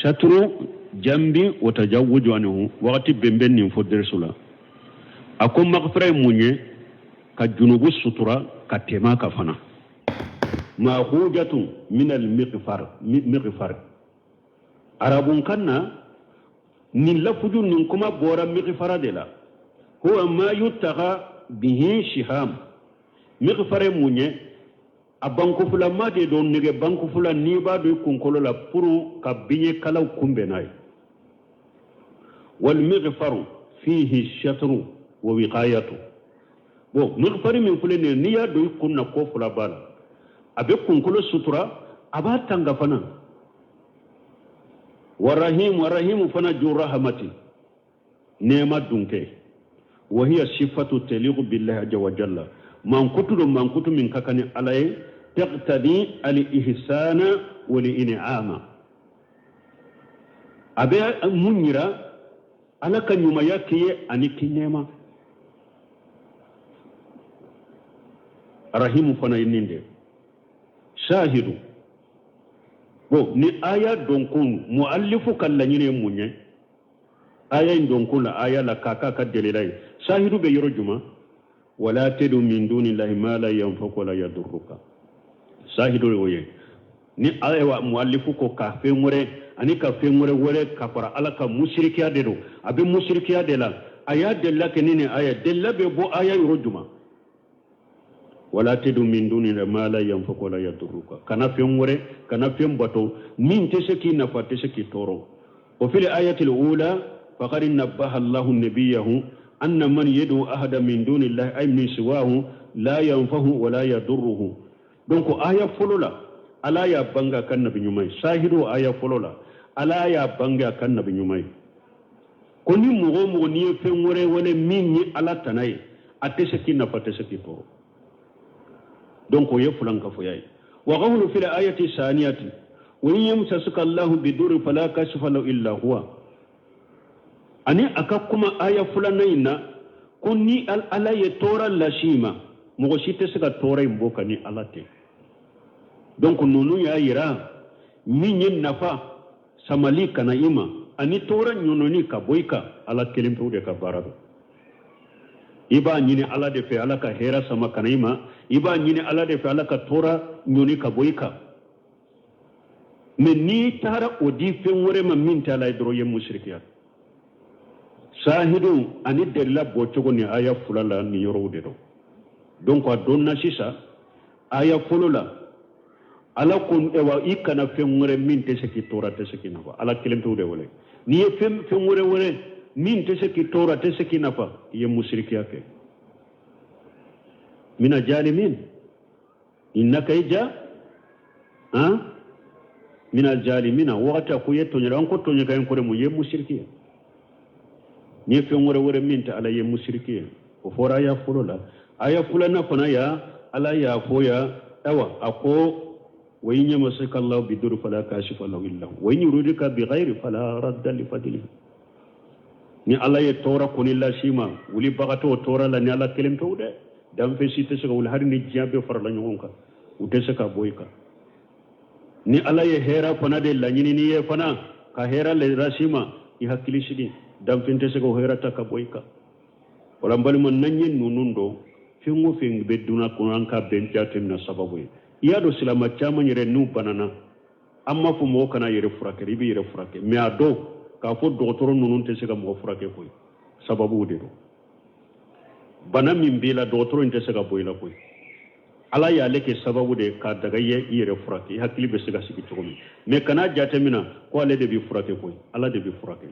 shatru jambi wa tajawuju anhu, wagati bɛn bɛ nin fɔ derisu la. A ko maghfira ye mun ye? Ka junubu sutura ka tɛmɛ a kan fana. Mahujatu min al mighfar, mighfar arabunkan na nin lafuju nin kuma bɔra mighfara de la. Huwa ma yutaga bihi shiham, mighfar ye mun ye? A bankufulama de don, nɛgɛ bankufula n'i b'a don i kunkolo la pour ka biɲɛ kalaw kunbɛn n'a ye. Wal mighfaru fihi shatru wa wiqayatu. Bon, mighfari min filɛ nin ye, n'i y'a don i kun na, ko fila b'a la, a bɛ kunkolo sutura, a b'a tanga fana. Wa rahim, wa rahimu fana ju rahamati, nɛɛma dunkɛ. Wa hiya sifatu taliqu billahi azza wa jalla, mankutu don, mankutu min ka kan ni Ala ye. Taqtadi al ihsana wal in'ama, a bɛ mun yira? Ala ka ɲumanya k'i ye ani k'i nɛɛma. Rahimu fana ye nin de shahidu. Bon, ni aya donkun muallifu ka laɲini ye mun ye aya in donkun la, aya la k'a k'a ka delila ye, shahidu bɛ yɔrɔ juma? Wala tadu min dunillahi ma la yanfa'uka wala yadurruka, shahidu y'o ye. Ni ayiwa muallifu ko ka fɛn wɛrɛ ani ka fɛn wɛrɛ wɛrɛ ka fara Ala ka musirikiya de don, a bɛ musirikiya de la. A y'a delila kɛ ni nin aya delila bɛ bɔ aya yɔrɔ juma? Wala tadu min dunillahi ma la yanfa'uka wala yadurruka, kana fɛn wɛrɛ, kana fɛn bato min tɛ se k'i nafa, tɛ se k'i tɔɔrɔ. Wa fil ayatil ula faqad nabbaha Allahu nabiyahu anna man yad'u ahada min dunillahi ay min siwahu la yanfahu wala yadurruhu. Donc aya fɔlɔ la Ala y'a bange a ka nabi ɲuman ye, sahidu aya fɔlɔ la Ala y'a bange a ka nabi ɲuman ye ko ni mɔgɔ o mɔgɔ n'i ye fɛn wɛrɛ wele min ye Ala tana ye, a tɛ se k'i nafa, tɛ se k'i tɔɔrɔ. Donc o ye fulankafoya ye. Wa qawlu fil ayati saniyati wa in yamsasuka Allahu bidurri fala kashifa lahu illa huwa, ani a ka kuma aya filanan in na ko ni Ala ye tɔɔrɔ las'i ma, mɔgɔ si tɛ se ka tɔɔrɔ in bɔ ka ni Ala tɛ. Donc ninnu y'a yira min ye nafa samali ka na i ma ani tɔɔrɔ ɲɔnɔni ka bɔ i kan, Ala kelen pewu de ka baara don. I b'a ɲini Ala de fɛ Ala ka hɛrɛ sama ka na i ma, i b'a ɲini Ala de fɛ Ala ka tɔɔrɔ ɲɔni ka bɔ i kan. Mais n'i taara o di fɛn wɛrɛ ma min tɛ Ala ye dɔrɔn, i ye musirikiya. Sahidu ani delila bɔcogo ni aya fila la nin yɔrɔw de don. Donc a dɔnna sisan aya fɔlɔ la Ala ko ewa i kana fɛn wɛrɛ min tɛ se k'i tɔɔrɔ, tɛ se k'i nafa, Ala kelen pewu de wele. N'i ye fɛn wɛrɛ wele min tɛ se k'i tɔɔrɔ, tɛ se k'i nafa, i ye musirikiya kɛ. Mina jalimin innaka ija han mina jalimina wagati a ko i ye tɔɲɔ, an ko tɔɲɔ ka in kɔrɔ mun ye musirikiya. N'i ye fɛn wɛrɛ wele min tɛ Ala ye musiriki ye. O fɔra aya fɔlɔ la. Aya filanan fana ya Ala y'a fɔ ya awa a ko wa in yamasaka Allahu bidurri fala kashifa lahu illa hu wa in yuridika bi khairin fala radda li fadlihi. Ni Ala ye tɔɔrɔ kɔni las'i ma, wulibaga t'o tɔɔrɔ la ni Ala kelen pewu dɛ. Danfɛn si tɛ se ka wuli hali ni diɲɛ bɛɛ farala ɲɔgɔn kan, u tɛ se ka bɔ i kan. Ni Ala ye hɛrɛ fana de laɲini n'i ye fana, ka hɛrɛ le las'i ma, i hakili sigi, danfɛn tɛ se ka o hɛrɛ ta ka bɔ i kan. O la n balima, n'an ye ninnu dɔn, fɛn o fɛn bɛ dunya kɔnɔ, an k'a bɛɛ jateminɛ sababu ye. I y'a dɔn silama caman yɛrɛ n'u banana, an m'a fɔ mɔgɔ kana yɛrɛ furakɛ, i bɛ yɛrɛ furakɛ, mais a dɔn k'a fɔ dɔgɔtɔrɔ ninnu tɛ se ka mɔgɔ furakɛ koyi, sababuw de don. Bana min b'i la, dɔgɔtɔrɔ in tɛ se ka bɔ i la koyi. Ala y'ale kɛ sababu de ye k'a daga i ye i yɛrɛ furakɛ, i hakili bɛ se ka sigi cogo min. Mais kana jateminɛ ko ale de b'i furakɛ koyi, Ala de b'i furakɛ.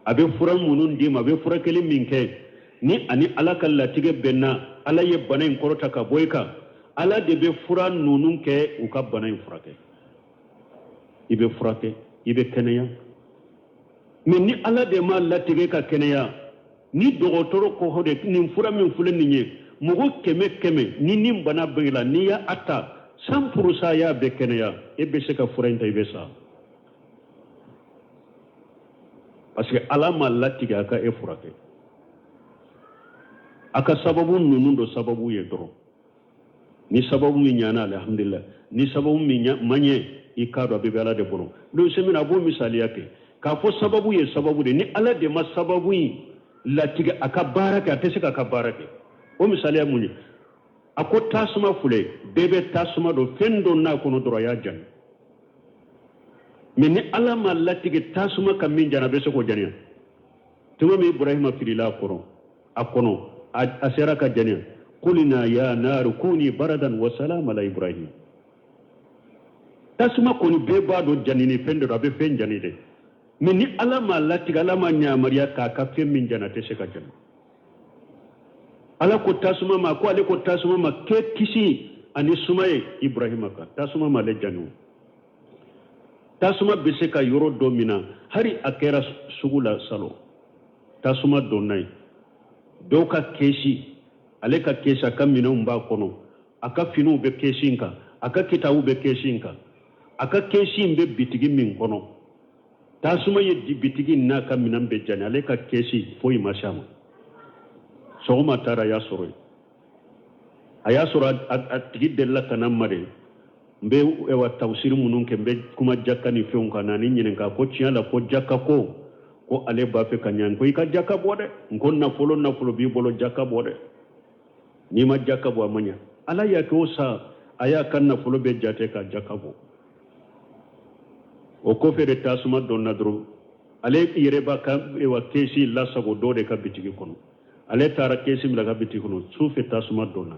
A bɛ fura minnu d'i ma, a bɛ furakɛli min kɛ, ni ani Ala ka latigɛ bɛnna, Ala ye bana in kɔrɔta ka bɔ i kan, Ala de bɛ fura ninnu kɛ u ka bana in furakɛ. I bɛ furakɛ, i bɛ kɛnɛya. Mais ni Ala de ma latigɛ ka kɛnɛya, ni dɔgɔtɔrɔ ko de nin fura min filɛ nin ye, mɔgɔ kɛmɛ kɛmɛ ni nin bana b'i la, n'i y'a ta 100% y'a bɛɛ kɛnɛya, e bɛ se ka fura in ta, i bɛ sa. Parce que Ala ma latigɛ a ka e furakɛ. A ka sababu ninnu dɔ sababu ye dɔrɔn. Ni sababu min ɲana, alhamdulillah. Ni sababu min ma ɲɛ, i k'a dɔn a bɛɛ bɛ Ala de bolo. N'o semina a b'o misaliya kɛ k'a fɔ sababu ye sababu de. Ni Ala de ma sababu in latigɛ a ka baara kɛ, a tɛ se k'a ka baara kɛ. O misaliya mun ye? A ko tasuma filɛ, bɛɛ bɛ tasuma dɔn, fɛn dɔ n'a kɔnɔ dɔrɔn a y'a jani. Mais ni Ala ma latigɛ tasuma ka min jani, a bɛ se k'o janiya. Tuma min Ibrahima filila a kɔrɔ, a kɔnɔ, a sera ka janiya. Kulina ya naru kuni baradan wa salam ala Ibrahim. Tasuma kɔni bɛɛ b'a dɔn janini fɛn dɔ don, a bɛ fɛn jani dɛ. Mais ni Ala ma latigɛ, Ala ma yamaruya k'a ka fɛn min jani, a tɛ se ka jani. Ala ko tasuma ma, ko ale ko tasuma ma k'e kisi ani suma ye Ibrahima kan. Tasuma ma ale jani o. Tasuma bɛ se ka yɔrɔ dɔ minɛ, hali a kɛra sugu la salon. Tasuma donna yen. Dɔw ka kɛsi, ale ka kɛsi, a ka minɛnw b'a kɔnɔ, a ka finiw bɛ kɛsi in kan, a ka kitabu bɛ kɛsi in kan, a ka kɛsi in bɛ bitigi min kɔnɔ. Tasuma ye di bitigi n'a ka minɛn bɛɛ jani, ale ka kɛsi foyi ma se a ma. Sɔgɔma taara a y'a sɔrɔ yen. A y'a sɔrɔ a tigi delila ka na n ma de. N bɛ ewa tafsiri minnu kɛ, n bɛ kuma jaka ni fɛnw kan, na ni ɲininka ko tiɲɛ la ko jaka ko, ko ale b'a fɛ ka ɲɛ. N ko i ka jaka bɔ dɛ. N ko nafolo nafolo b'i bolo, jaka bɔ dɛ. N'i ma jaka bɔ a ma ɲɛ. Ala y'a kɛ o sa, a y'a ka nafolo bɛɛ jate ka jaka bɔ. O kɔfɛ de tasuma donna dɔrɔn, ale yɛrɛ b'a ka ewa kɛsi lasago dɔ de ka bitigi kɔnɔ. Ale taara kɛsi minɛ ka bitigi kɔnɔ, su fɛ tasuma donna.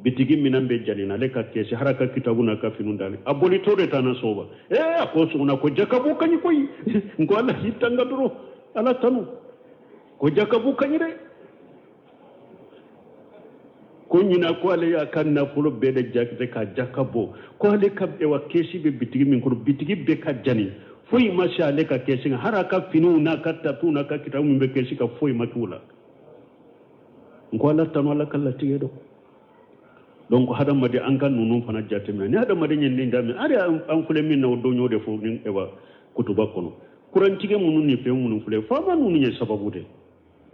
Bitigi minɛn bɛɛ janina, ale ka kɛsi, hali a ka kitabu n'a ka finiw dalen. A bolitɔ de taana sɔgɔma. A ko sɔgɔma ko jaka bɔ ka ɲi koyi. N ko Ala y'i tanga dɔrɔn, Ala tanu. Ko jaka bɔ ka ɲi dɛ. Ko ɲina ko ale y'a ka nafolo bɛɛ de jate ka jaka bɔ. Ko ale ka ewa kɛsi bɛ bitigi min kɔnɔ, bitigi bɛɛ ka jani. Foyi ma se ale ka kɛsi kan, hali a ka finiw n'a ka tapiw n'a ka kitabu min bɛ kɛsi kan, foyi ma k'u la. N ko Ala tanu, Ala ka latigɛ dɔn. Donc hadamaden an ka ninnu fana jateminɛ. Ni hadamaden ye nin daminɛ, hali an filɛ min na o don y'o de fɔ ni ewa kutuba kɔnɔ. Kurantigɛ minnu ni fɛn minnu filɛ, faama ninnu ye sababu de.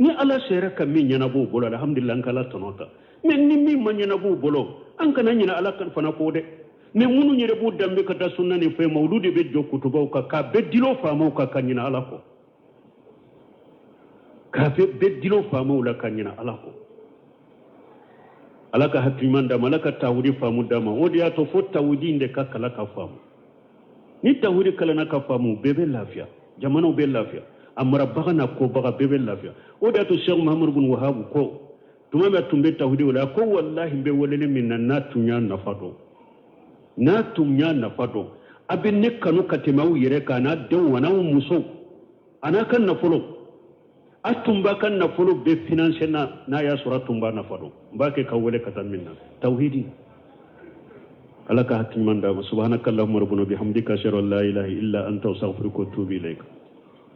Ni Ala sera ka min ɲɛnabɔ u bolo, alhamdulillah, an ka Ala tanu a kan. Mais ni min ma ɲɛnabɔ u bolo, an kana ɲinɛ Ala fana kɔ dɛ. Mais minnu yɛrɛ b'u danbe ka taa sunna ni fɛn ma, olu de bɛ jɔ kutubaw kan k'a bɛɛ dilo faamaw kan ka ɲinɛ Ala kɔ. K'a bɛɛ dilo faamaw la ka ɲinɛ Ala kɔ. Ala ka hakili ɲuman d'a ma, Ala ka tawhidi faamu d'a ma. O de y'a to fo tawhidi in de ka kalan ka faamu. Ni tawhidi kalanna ka faamu, bɛɛ bɛ lafiya, jamanaw bɛ lafiya, a marabaga n'a kɔbaga bɛɛ bɛ lafiya. O de y'a to Cheikh Muhammadu bin Wahab ko tuma min a tun bɛ tawhidi wele, a ko walahi n bɛ weleli min na, n'a tun y'a nafa dɔn, n'a tun y'a nafa dɔn, a bɛ ne kanu ka tɛmɛ aw yɛrɛ kan, a n'a denw, a n'aw musow, a n'a ka nafolo. A tun b'a ka nafolo bɛɛ financer na, n'a y'a sɔrɔ a tun b'a nafa dɔn. N b'a kɛ ka wele ka taa min na, tawhidi. Ala ka hakili ɲuman d'a ma. Subhanaka Allahumma rabbana bihamdika, ashhadu an la ilaha illa anta, astaghfiruka wa atubu ilayk.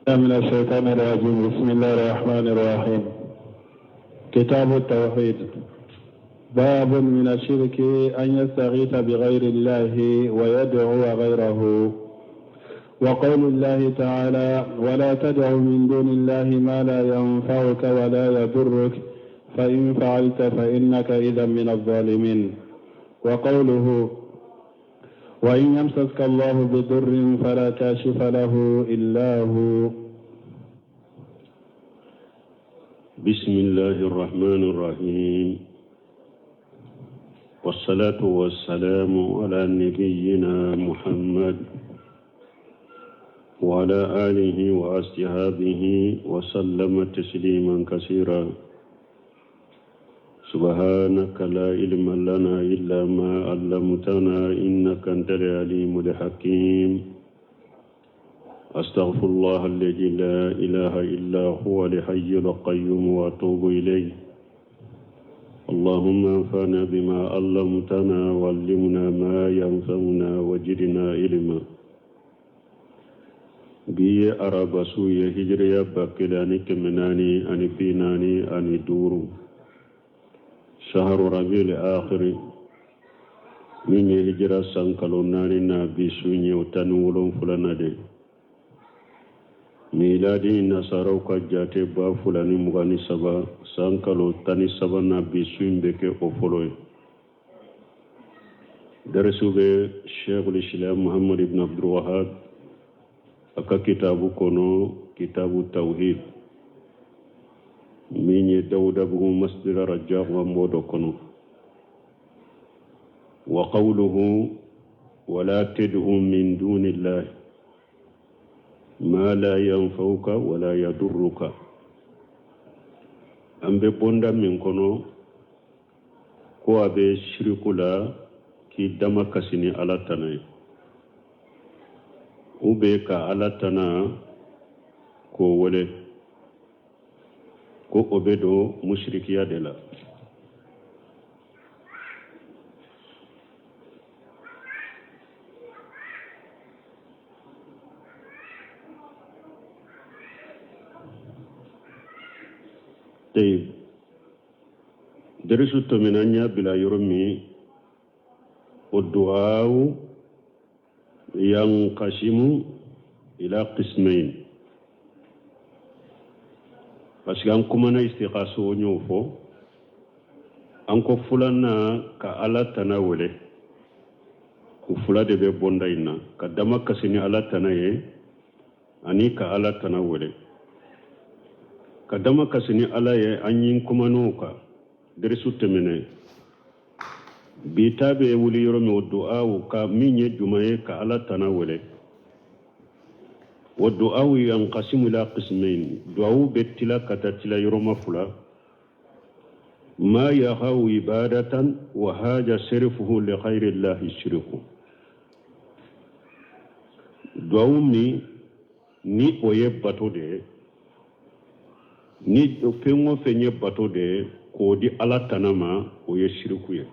من الشيطان الرجيم بسم الله الرحمن الرحيم كتاب التوحيد باب من الشرك أن يستغيث بغير الله ويدعو غيره وقول الله تعالى ولا تدع من دون الله ما لا ينفعك ولا يضرك فإن فعلت فإنك إذا من الظالمين وقوله وإن يمسسك الله بضر فلا كاشف له إلا هو بسم الله الرحمن الرحيم والصلاة والسلام على نبينا محمد وعلى آله وأصحابه وسلم تسليما كثيرا سبحانك لا علم لنا إلا ما علمتنا إنك أنت العليم الحكيم أستغفر الله الذي لا إله إلا هو الحي القيوم وأتوب إليه اللهم انفعنا بما علمتنا وعلمنا ما ينفعنا وجدنا علما bi ye araba su ye hijiriya 1445 saharu rabiul akhiri min ye hijira san kalo naani na bi su ye o 17nan de miladi nasaraw ka jate 2023 san kalo 13 na bi su in bɛ kɛ o fɔlɔ ye darisu bɛ sheikhul islam muhammad ibn abdul wahab a ka kitabu kɔnɔ kitabu tawhid min ye dawudabugu masjid rajak an b'o dɔ kɔnɔ wa qawluhu wala tad'u min dunillahi ma la yanfa'uka wala yadurruka an bɛ bonda min kɔnɔ ko a bɛ siriku la k'i damakasi ni ala tana ye ou bien ka ala tana k'o wele ko o bɛ don musirikiya de la tayib darisu tɛmɛna an y'a bila yɔrɔ min o duwawu yankasimu ila qismain parce que an kumana istigasa o y'o fɔ an ko filanan ka ala tana wele o fila de bɛ bonda in na ka damakasi ni ala tana ye ani ka ala tana wele ka damakasi ni ala ye an ye kuman'o kan darisu tɛmɛnen bi ta bɛ wuli yɔrɔ min o duwawu ka min ye juma ye ka ala tana wele wa duwawu yankasimu ila qismain duwawu bɛ tila ka taa tila yɔrɔma fila ma yaqau ibadatan wa haza serifuhu li ghayri llahi shirku duwawu min ni o ye bato de ye ni fɛn o fɛn ye bato de ye k'o di ala tana ma o ye siriku ye